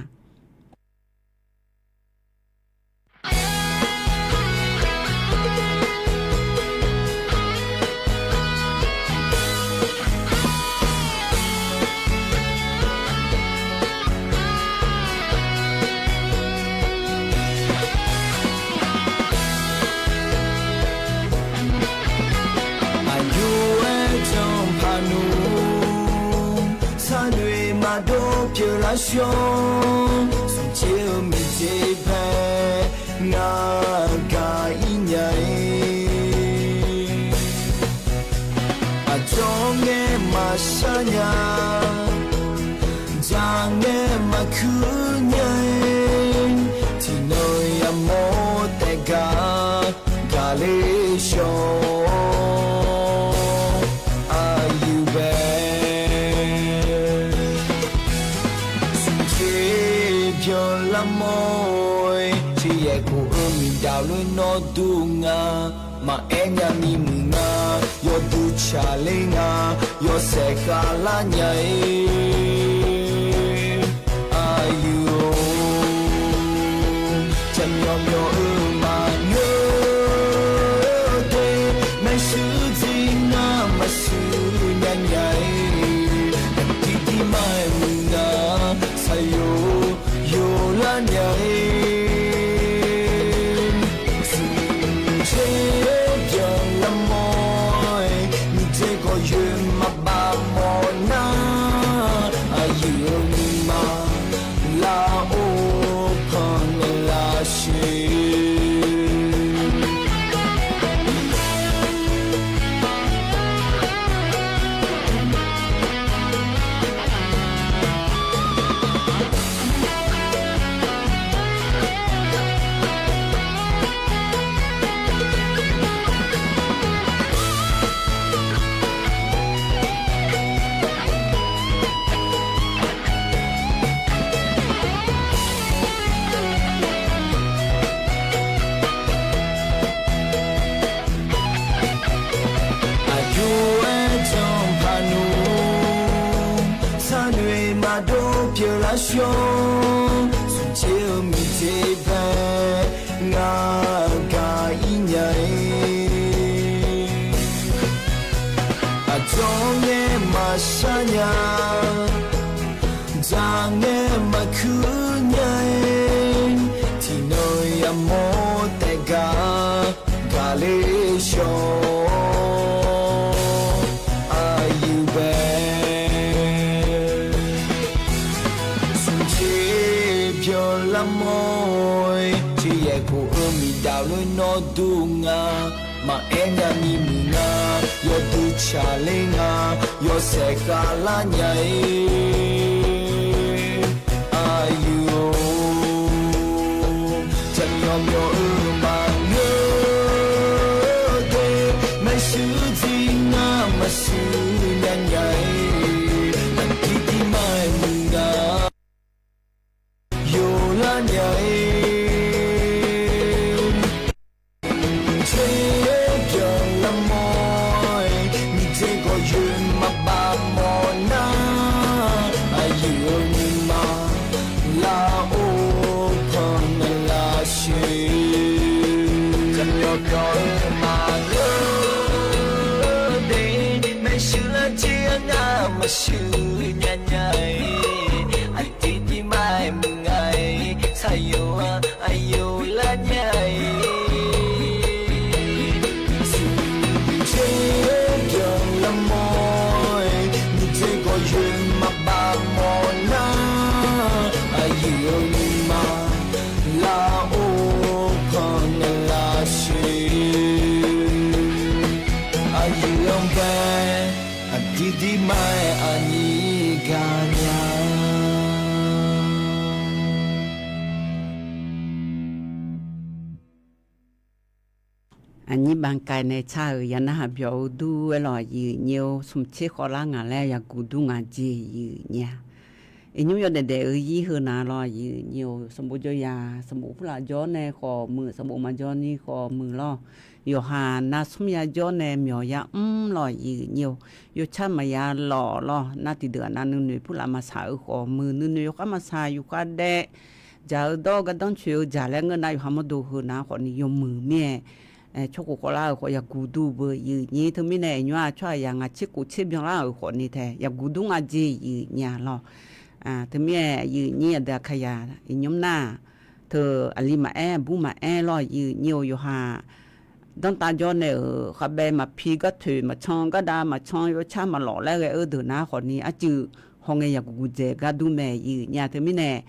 Aqjox-aer janpaq nmr, sharnoeq maqdov pyeuflar shawr, smq tser-eu miqdzer pae ngar gaq-ir nya-ir. Aqcawq ngae maqshar nya, dzaq ngae maqkuir nya-ir. Tiqnan yamawr taef gaq, gaq ler shawr, aqyuif bae. Smq tser byanlar mawr-ir, tser yaeq khof-eu miqdaq lof-aer nawr dur nga. Maqaer nya ni muiq nga, yawduq tsaqler nga, yawshaef khavlar nya-ir. Aqyuif-or, jaqmyawf myawf-eu maqngeur de, maershuir dzir nar maqshuir nya nya-ir. Aqdir dir ma-aer muiq nga, saqyoq yawlar nya-ir. Smq tser byanlar mawr-ir, miqdzer gawqyoeq maqbav mawf nar, shawr smqtser-eu miqdzer bae ngar gaq-ir nya-ir. Aqdzawr ngae maqshar nya, dzaq ngae maqkuir nya-ir. Tiqnan yamawr taef gar gaqler shawr aqyuif bae. Smqtser byanlar mawr-ir, tseryaeq khof-eu miqdaq lof-aer nawr dur nga. Maqaer nyani muiq nga, yawdui tsaqler nga, yawshaef khavlar nya-ir. Aqyuif-or, jaqmyawf myawf-eu maqngeur de, maershuir jir ngar maqshuir nya nya-ir. Aqdir dir ma-aer muiq nga, yawlar nya-ir. Tser byanlar mawr-ir, miqdzer gawqyoeq maqbav mawf nar, aqyuif-eu nuima lar-or, pannaeq lar sher. Jaqmyawf myawf-eu maqngeur de, maershuir lar jir ngar maqshuir nya nya-ir. Aqdir dir ma-aer muiq nga-ir, saqyoq-a aqyawf lar nya-ir. Smqtser byanlar mawr-ir, miqdzer gawqyoeq maqbav mawf nar, aqyuif-eu nuima lar-or, pannaeq lar sher. Aqyuif-anr bae, aqdir dir ma-aer aqnyir gaq nya. Aqnyir baqkae nae car-euq ya narhaq byawq-eu dur-aer lawq, aqyuif nyir-or, smqtser khawvlar ngaq laer yaqguq dur ngaq jeq, aqyuif nyir-a. Iqnymr yawdaef daef-eu ir heu na lawq, aqyuif nyir-or, sanqbof jawr ya, sanqbof purlaf jawr nae khawf muiq, sanqbof maqjawr ni khawf muiq lawq. Yawqha nar smr ya jawr nae myawq ya mr lawq, aqyuif nyir-or, yawcar maqya lawf lawq. Nar tiqdeuq-aq nav nuinoeq purlaf maqsaq-eu khawf muiq, nuinoeq yawkhar maqsaq yufkhav daev, dzaq-eu dawr-eu gardanr coeq-eu dzaq laer ngeur nar yawqha mawrdo heu na khawfni yawmuiq mir-aer, tsawrkhof khawvlar-euq khawf yaqguq dur beu, aqyuif nyir. Teumirnae iqnymr-aq tsawrhaq yaq ngaq tser khof tser byanlar-euq khawfni tae yaqguq dur ngaq jeq, aqyuif nyir-a lawq. Teumirnae aqyuif nyir aqdui aqkaqyaq iqnymr nar-aq, teu aqli maqaer aqbur maqaer lawq, aqyuif nyir-or, yawqha danrtav jawr nae-euq khavbae maqpi, gartoeq maqcan, gardav maqcan, yawcar maqlawf laer ghae-eu deuq nar khawfni arcuiv hawngae yaqguq guq dzaeq gar dur mae, aqyuif nyir-a. Teumirnae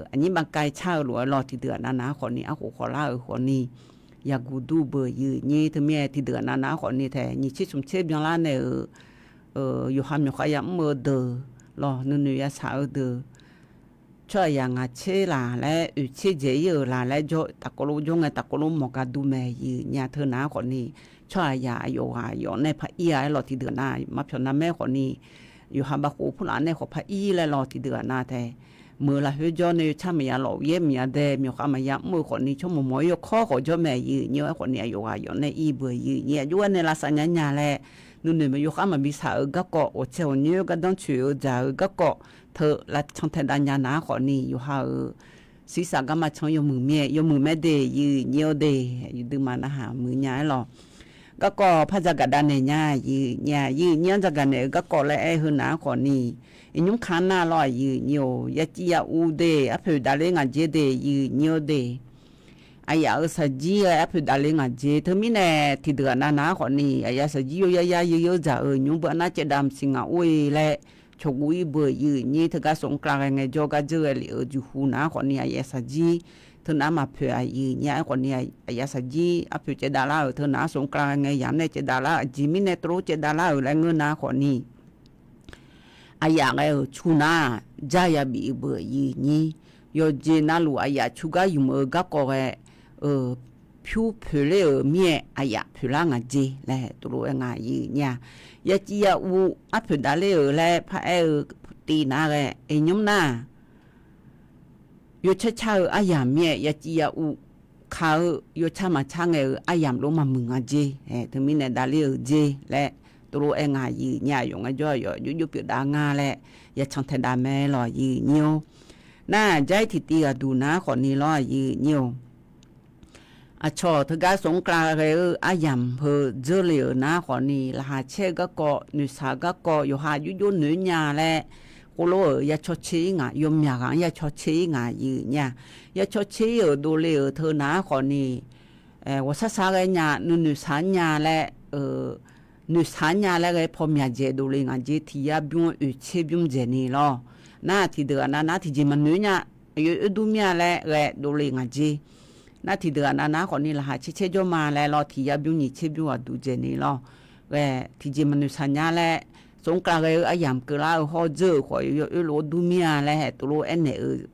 aqnyir baqkae car-eu lof-aer lawq, tiqdeuq-aq navnav khawfni arkhof khawvlar-euq khawfni yaqguq dur beu, aqyuif nyir. Teumirnae tiqdeuq-aq navnav khawfni tae nyiq tser smq tser byanlar nae-euq yawqha myawqkhav ya mr-eu deuq lawq, nuinoeq ya saq-eu deuq, tsawrhaq yaq ngaq tser laq laer oeq tser dzaeq ir-euq laq laer jawr, tafkawv lof jawr ngae tafkawv lof mawq gar dur mae, aqyuif nyir-a. Teu nav-anr khawfni tsawrhaq yaq aqyawf ghaq yawf nae par ir-a aer lawq, tiqdeuq nav maqpyawq navmaer khawfni yawqha bavkhof purlaf nae khawf par ir laer lawq, tiqdeuq-aq nav tae meuq-eu lafkhoer jawr nae yawcar maqya lawf, yaer maqya dae, myawqkhav maqya mr-eu khawfni tsawrmawq mawq-aer yawkawr khawf jawr mae, aqyuif nyir-or. Aerkhawfni aqyawf ghaq yawf nae ir beu, aqyuif nyir. Aqjox-aer nae lavsav nya nya laer nuinoeq maqyawkhav maqbi saq-eu garkawv, ghawqtsaev ghawqnyoer gardanr coeq-eu dzaq-eu garkawv teu lavcan taedav nya nav-anr khawfni yawqha-euq sirsaq garma can yawmuiq mir-aer yawmuiq mae de, aqyuif nyir-or de, aqyuif duima narhaq muiq nya aer lawq. Garkawv par dzaqgaq davnaeq nya, aqyuif nyir-a. Aqyuif nyir-anr dzaqgaq naeq-eu garkawv laer aer heu nav-anr khawfni, iqnymr ka nar lawq, aqyuif nyir-or, yaciv ya uv de, arpoeq davler ngaq dzer de, aqyuif nyir-or de. Aqyaf-euq saqjir-aer arpoeq davler ngaq dzer. Teumirnae tiqdeuq-aq navnav-anr khawfni aqyaf saqjir yawyar yar yeu yeu dzaq-euq nymr beu arnav caevdav maqsiq ngaq or-e laer cawqguv ir beu, aqyuif nyir. Teugar smq kla ghae ngaejawr gar dzeur ghae lef-euq jeqhu nav-anr khawfni aqyaf saqjir teunav maqpoeq, aqyuif nyir. Aerkhawfni aqyaf saqjir arpoeq caevdav lar-euq teunav smq kla ghae ngae yamq nae caevdav lar-euq, aqjeq mirnae tov caevdav lar-euq laer ngeur nav-anr khawfni aqyaf ghae-euq cu nar-aq, jar ya bif beu, aqyuif nyir. Yawqjeq navluf aqyaf cu gar ymq-eu garkawv ghae-eu pyur poeqler-euq mir-aer aqyaf poeqlar ngaq dzer laer tov lof-aer nga, aqyuif nyir-a. Yaciv ya uv arpoeq davler-euq laer paraer-eu tiv nar ghae, iqnymr nar-aq, yawcar car-eu aryamq mir-aer yaciv ya uv ka-eu yawcar maqcar ngae-euq aryamq lof maqmuiq ngaq dzer. Teumirnae davler-euq dzer laer tov lof-aer nga, aqyuif aqnyir-aq, yawf ngae jawr-aq yawf jov jov pyeuf dav nga laer ya can tae dav mae lawq, aqyuif aqnyir-or. Nar-aq, jair tiqtiv ghaqduq nar khawfni lawr, aqyuif aqnyir-or. Aqcawq teugar smq mr kavlar ghae-eu aryamq heu dzeurle-euq nar khawfni, laqkhaq caer-eu garkawv, noeqshaq-eu garkawv, yawqha jov jov noeq-aer nya laer, khoerlof-euq ya cawcaer-ir ngaq, yawmyaq ghaq-anr ya cawcaer-ir ngaq, aqyuif aqnyir-aq. Ya cawcaer-ir-euq dovle-euq teu nar khawfni, ghawqshar shar ghae nya, nuinoeq shaq nya laer, noeqshaq nya laer ghae paw myaq dzaeq dovle ngaq jer, tiq yar bymr oeq tser bymr dzaeq ni lawr. Nar tiqdeuq ghaq nav nar tiqjeq maqnoeq nya, aqyawf oer dur mir-a laer ghae dovle ngaq jer. Nar tiqdeuq ghaq nav nar khawfni laqkhaq caer caer jawr ma laer lawr, tiq yar bymr nyiq tser bymr ghaq duq dzaeq ni lawr. Ghae tiqjeq maqnoeq shaq nya laer, smq mr kavlar ghae-eu aryamq keuvlar-eu hawr dzeur-euq khawf yawf oer lof-aer dur mir-a laer haeq tov lof-aer naeq-eu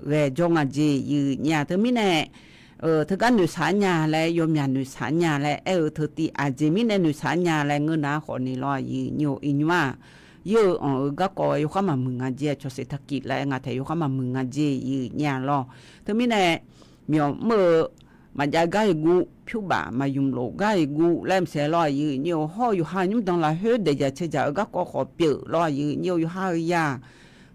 ghae jawr nga jer, aqyuif aqnyir-aq. Teumirnae teugar noeqshaq nya laer, yawmyaq noeqshaq nya laer aer-eu teu tiv, aqjeq mirnae noeqshaq nya laer ngeur nar khawfni lawr, aqyuif aqnyir-or, iqnymr-aq, yar-eu anq-eu garkawv yawkhar maqmuiq nga jer, aqcawq เศรษฐกิจ laer nga taef yawkhar maqmuiq nga jer, aqyuif aqnyir-aq lawr. Teumirnae myawq mr-eu maqjav gar iq guv, pyurbaf maqymq lof gar iq guv laer maqsaeq lawr, aqyuif aqnyir-or. Hawr-eu yawqha nymrdanq lafkhoer daeq dzaq cae dzaq-eu garkawv khawf pyeuf lawr, aqyuif aqnyir-or. Yawqha-euq yaq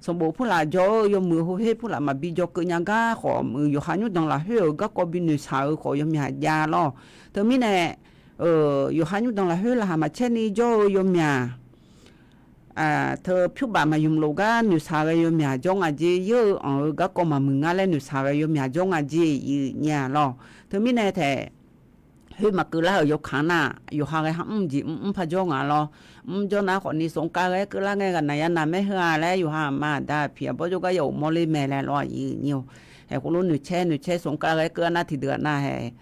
sanqbof purlaf jawr-eu yawmuiq heuher purlaf maqbi jawr keuv nya gar khawf muiq, yawqha nymrdanq lafkhoer-euq garkawv bi noeqshaq-eu khawf yawmyaq jav lawr. Teumirnae yawqha nymrdanq lafkhoer laqkhaq maqcaer ni jawr-eu yawmyaq teu pyurbaf maqymq lof gar noeqshaq ghae yawmyaq jawr nga jer, yar-eu anq-eu garkawv maqmuiq nga laer noeqshaq ghae yawmyaq jawr nga jer, aqyuif aqnyir-aq lawr. Teumirnae taef khoer maqkeuvlar-euq yawkaq nar, yawqha ghae ha mr jeq mr mr par jawr nga lawr. Mr jawr nar khawfni smq mr kavlar ghae keuvlar ngae ghaq naq ya naq maer heu-a laer yawqha aqma aqda aqpiq aqbawr jawrgar ya uq mawrler mae laer lawr, aqyuif aqnyir-or. Haeq khoerlof noeqcaer noeqcaer smq mr kavlar ghae keuvlar nar tiqdeuq ghaq nav haeq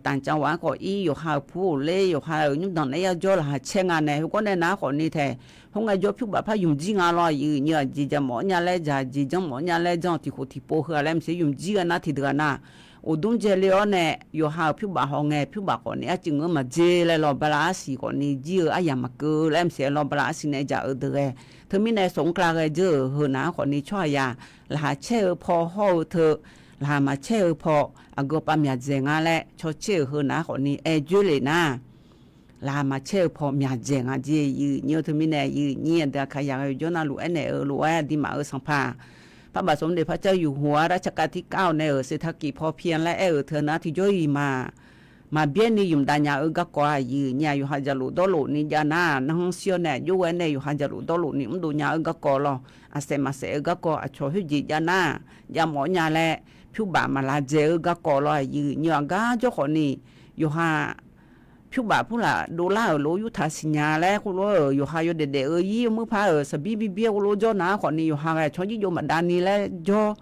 tanqcan waq-anr khawf ir, yawqha-euq pu-euq ler, yawqha-euq nymrdanq naeq yar jawr laqkhaq caer nga nae, heugawr nae nar khawfni taef khoerngae jawr pyurbaf par ymq jir nga lawr, aqyuif aqnyir-aq. Jeq ja mawf-awr nya laer ja, jeq janr mawf-awr nya laer janr, tiq khof tiq pov heu-a laer maqsiq ymq jir ghae nar tiqdeuq ghaq nav uqdmr dzae le-awr nae, yawqha-euq pyurbaf hawngae pyurbaf khawfni arcuiv ngeur maqdzer laer lawr, bala arsiq khawfni jir-eu aryamq maqkeuv laer maqsiq lawr, bala arsiq nae jaq-eu deuq ghae. Teumirnae smq mr kavlar ghae dzeur-euq heu nar khawfni tsawrhaqzaq laqkhaq caer-eu paw hawr-eu teu laqkhaq maqcaer-eu paw aqgeu pav myaq dzaeq nga laer cawcaer-euq heu nar khawfni aer dzoer le nar, laqkhaq maqcaer-eu paw myaq dzaeq nga jer, aqyuif aqnyir-or. Teumirnae aqyuif aqnyir aqdui aqkaqyaq ghae-eu jawr navluf aernaeq-eu lof-aer aqduimaf-euq sanqpaq พระบาทสมเด็จพระเจ้าอยู่หัวรัชกาลที่เก้า nae-euq เศรษฐกิจพอเพียง laer aer-euq teu nar tiqjawr-iq ma maqbyaer ni ymq dav nya-eu garkawv-aq, aqyuif aqnyir-aq. Yawqha jaqlof dawrlof ni jav nar, narhanr shir-awr nae aqjox ghae nae yawqha jaqlof dawrlof ni mrdov nya-eu garkawv lawr. Aqsaef maqsaef-eu garkawv, aqcawq khoerjeq jav nar jav mawf-awr nya laer pyurbaf maqlav dzaeq-eu garkawv lawr, aqyuif aqnyir-aq. Gar jawr khawfni yawqha pyurbaf purlaf dovlar-euq lof yurtaq siqnya laer khoerlof-euq yawqha yawdaef daef-eu ir muir par-euq saqbir birbir khoerlof jawr nar khawfni yawqha ghae aqcawq jirjov maqdav ni laer jawr,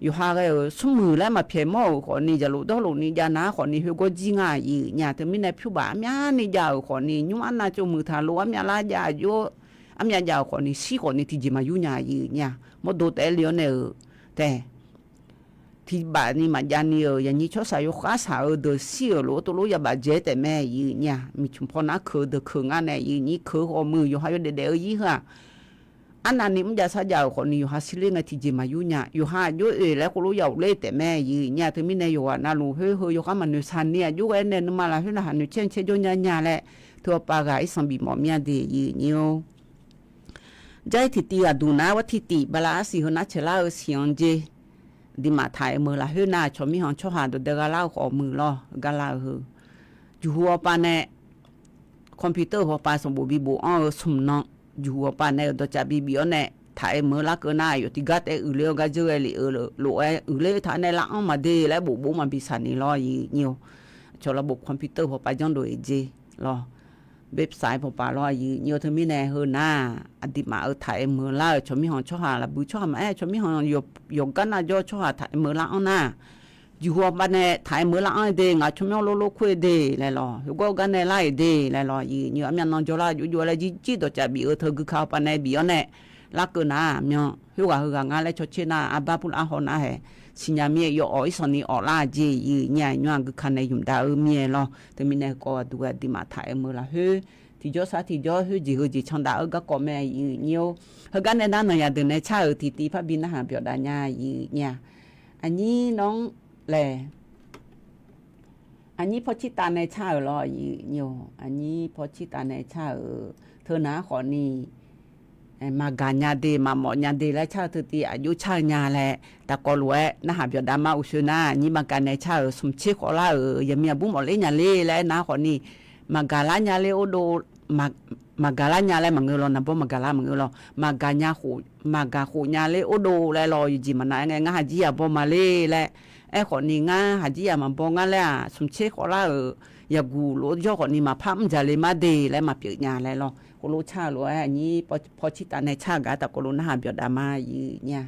yawqha ghae-euq smrmuiq laer maqpyaeq mawr-euq khawfni jaqlof dawrlof ni jav nar khawfni khoergawr jir nga, aqyuif aqnyir-aq. Teumirnae pyurbaf armyavni jav-euq khawfni nymr arnav tsov muiq taq lof armyav lar jav aqjox armyav jav-euq khawfni shir khawfni tiqjeq maqyur nya, aqyuif aqnyir-aq. Mawrdo taef-aer le-awr nae-euq taef tiqbaf ni maqjav ni-euq yaqnyir tsawrshaq yawkhav shaq-eu deuq shir-euq lof-aer tov lof yabaf dzaeq-aer taef mae, aqyuif aqnyir-aq. Miqcmq paw nar keuq-eu deuq keuq nga nae, aqyuif aqnyir keuq-eu khawf muiq yawqha yawdaef daef-eu ir heu-aq, arnavni mrjav sarjav-euq khawfni yawqha shir ler ngae tiqjeq maqyur nya. Yawqha aqjox oeq laer khoerlof ya uq ler taef mae, aqyuif aqnyir-aq. Teumirnae yawqghaq navluf khoer heu yawkhav maqnoeq shaq ni aqjox ghae nae nuima lafkhoer laqkhaq noeqcaer caer jawr nya nya laer teu-awr pav ghaq irsanq bif mawf mir-a de, aqyuif aqnyir-or. Jair tiqtiv ghaqduq nar war tiqtiv bala arsiq heu nar caeqlar-eu siq-anr jer. Aqduimaf taq-aer meuq lafkhoer nar aqcawq mirkhanq tsawrhaq dawqdae gha lar-eu khawf muiq lawr, gar lar-eu heu. Juqhu awqpav nae computer hawpav sanqbof bi bof-anr-eu smq nan, juqhu awqpav nae-euq dawqcav bi bif-awr nae taq-aer meuq lar keuv nar, aqyawf tiqgar taef-aer uiqler-awr gar dzeur ghae lef-eu lof-aer uiqler taq-aer nae lar-anr maqde laer bof bof maqbi saq ni lawr, aqyuif aqnyir-or. Aqcawq lafbof computer hawpav janrdov-eq jer lawr, website hawpav lawr, aqyuif aqnyir-or. Teumirnae heu nar aqduimaf-euq taq-aer meuq lar-euq cawq mirkhanq tsawrhaq lafbui tsawrhaq maqaer, cawq mirkhanq yawqgar nar jawr tsawrhaq taq-aer meuq lar-anr nar, juqhu awqpav nae taq-aer meuq lar-anr-eu de, ngaq cawq mirkhanq lor lor kur-eu de laer lawr, heugawr gar nae lar-euq de laer lawr, aqyuif aqnyir-or. Armyav nan jawrlar jov jov laer jirjir dawqcav bif-eu teu guikaq awqpav nae bif-awr nae lar keuv nar, aqmyan khoerghaq heughaq nga laer cawtser nar, arbar purlar haw nar hae siqnya mir-aer yawawq irsanq ni awq lar jeq, aqyuif aqnyir-aq. Nymr-aq guikaq nae ymq dav-eu mir-aer lawr. Teumirnae kawv aqduq aqduimaf taq-aer meuq lafkhoer tiqjawr sar tiqjawr khoer jeq heu jeq can dav-eu garkawv mae, aqyuif aqnyir-or. Heugar nae nar naqyaq deuq nae car-euq tiqtiv parbi narhaq byawq dav nya, aqyuif aqnyir-aq. Aqnyir nawr-anr laeq Aqnyir pawqcir taf nae car-euq lawr, aqnyir pawqcir taf nae car-euq teu nar khawfni, maqgaq nya de, maqmawf nya de laer car-eu teu tiv aqjox car-eu nya laer taqkawv lof-aer narhaq byawqdav ma. Uqshoe nar aqnyir maqgaq nae car-euq smq tser khawf lar-euq yaqmiq aqbur mawfler nya le laer aernar khawfni, maqgaq lar nya ler or dov, maqgaq lar nya laer maqngeur lawr, naqbawr maqgaq lar maqngeur lawr, maqgaq nya khof, maqgaq khof nya ler or dov laer lawr, yawqjeq maqnav aer ngae ngar haqjir yaq baw ma le laer. Aerkhawfni ngar haqjir yaq maqbaw ngar laer-aq, smq tser khawf lar-euq yaqguq lof-aer jawr khawfni maqpar mr dzaq le mar de laer maqpyeuf nya laer lawr. Khoerlof car-eu lof-aer aqnyir pawqcir taf nae car-eu gaq taqkawv lof narhaq byawqdav ma yir nya.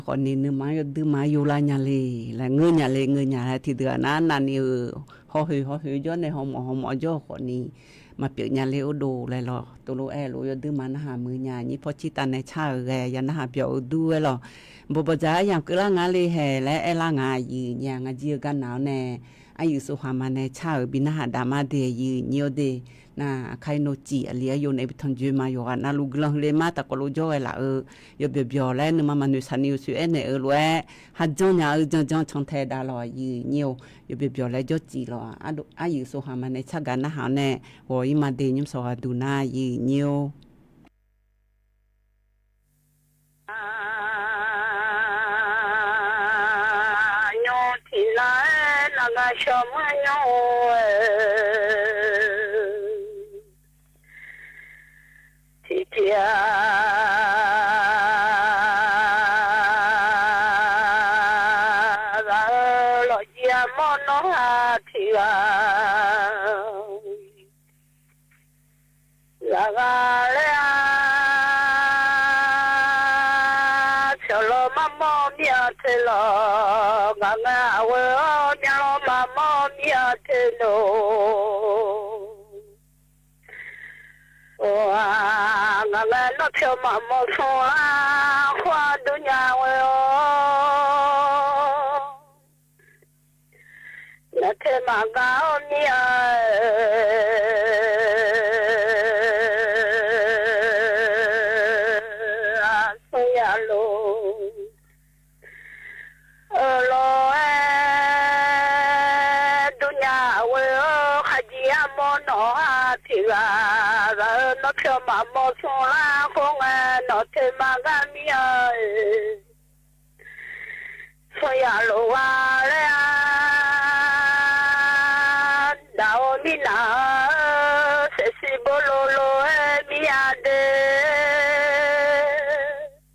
khawfni nuima-anr yawduima-anr yovlar nya le laer ngeur nya le, ngeur nya laer tiqdeuq-aq nar navni-euq hawhoeq hawhoeq jawr nae hawmawf hawmawf jawr-eu khawfni maqpyeuf nya le. Ardov laer lawq, tov lof-aer lof yawduima narhaq muiq nya. Nyir paw cir tav nae car-euq ghae ya narhaq byawq-eu dur-aer lawq. Bawqbawq dzaq-aer yamq keuvlar nga le haeq laer aerlar nga. Aqyuif nyiq-aq ngaq jir-eu gar nav-awr nae aryiq sofhaq ma nae car-euq bi narhaq daq ma de. Aqyuif nyiq-awr de. Nar aqkar ir nor cif aqli-aer yo nae bi tanrjoe ma. Yawqghaq navluf guiqlanq huiqle mar taqkawv lof jawr ghae laf-eu yawbyawq byawq laer nuima maqnoeq saqni-eu soeq aernaeq-eu lof-aer kharjan nya-eu janjan cantae dav lawq. Aqyuif nyiq-or, yawbyawq byawq laer jawr cif lawq. Aryiq sofhaq ma nae car gaq narhaq-awr nae ghawq ir ma de. Nymr sawq ghaq duq nar aqyuif nyiq-or. Nymr tiqnar-aer naqgaq shawq manr nymr-eu tiqtiq-aq, ghaq-eu lawqjir armawr nawr ha tiq ghaq zaqghaq laer-a. Pyawq lawq marmawr mir-a te lawq, ngaq ngae aqghoe-awr myavlawr marmawr mir-a te lawq. Or-aq, ngaq ngae nawr pyawq maqmawr smr lar khawr-a durnya ghoe-awr, nawq te maqgaq-awr mir-a, aqsur yalof. Aqlof-aer durnya ghoe-awr khaqjir armawr nawq ha tiq ghaq, ghaq-eu nawr pyawq maqmawr smr lar khawr ngae nawq te maqgaq mir-a, smr yalof gha laer-a. Daq-awr mirnav-eu saefsiq bawlof lof-aer mir-a de.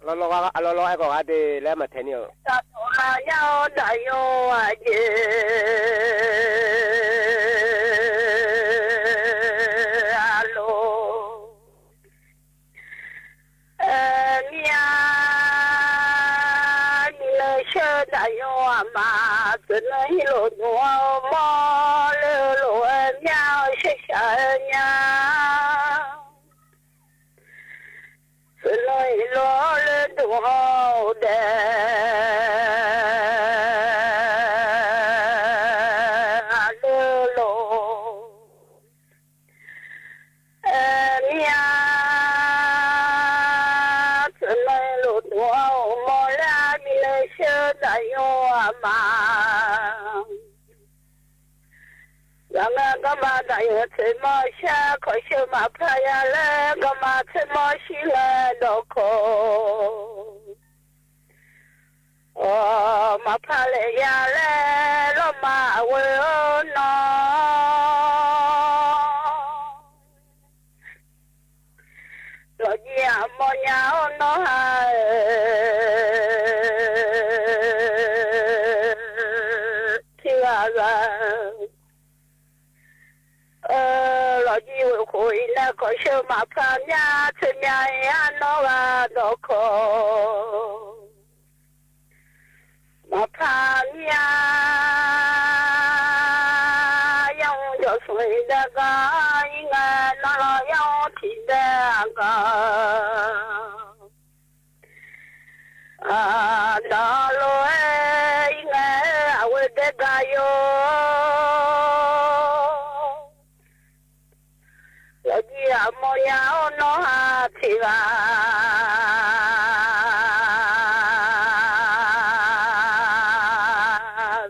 Lawrlawr, lawrlawr aerkhawf gha de laer maqtaeq ni-euq. Taqtawq lar yar-awr daqyan aqjeq aqlof. Aer mir-a, nyiq le sheu daqyan aqma, tseufnan heulof dmq-awr mawr le-eu lof-aer mya-eu sheushaq-aer nya. Tseufnan iqlof-awr le dmq-awr daef le lof. Aer mir-a, tseufnan iqlof dmq-awr mawr laer-a, nyiq le sheu daqyan aqma. Zaqngae garma daqyan tsoeq mawr shar kawq sheu maqpar ya laer, garma tsoeq mawr shir laer dawqkawq. Awq, maqpar laeq ya laer lawrma ghoe-awr nawr. Lawqjir aqmawr nya-awr nawr ha-eu tiq ghaq ghaq. Lawqjir ghoeq khof-iq nae kawq sheu maqpar mya tsoeq mya-iq-a nawr ghaq dawqkawq. Maqpar mir-a, yamr jawq smq-iq dae gar ir ngae, nawr lawq yamr tiq dae aqgaq. Aqdaq lof-aer ir ngae, aqghoe dae gar yo. Lawqjir aqmawr nya-awr nawr ha tiq ghaq.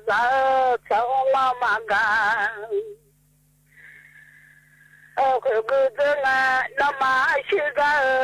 Zaq-eu tsaq-awr nawr maqgaq. Khoeq gui dzeur ngae nawmaf-anr shuir gar-eu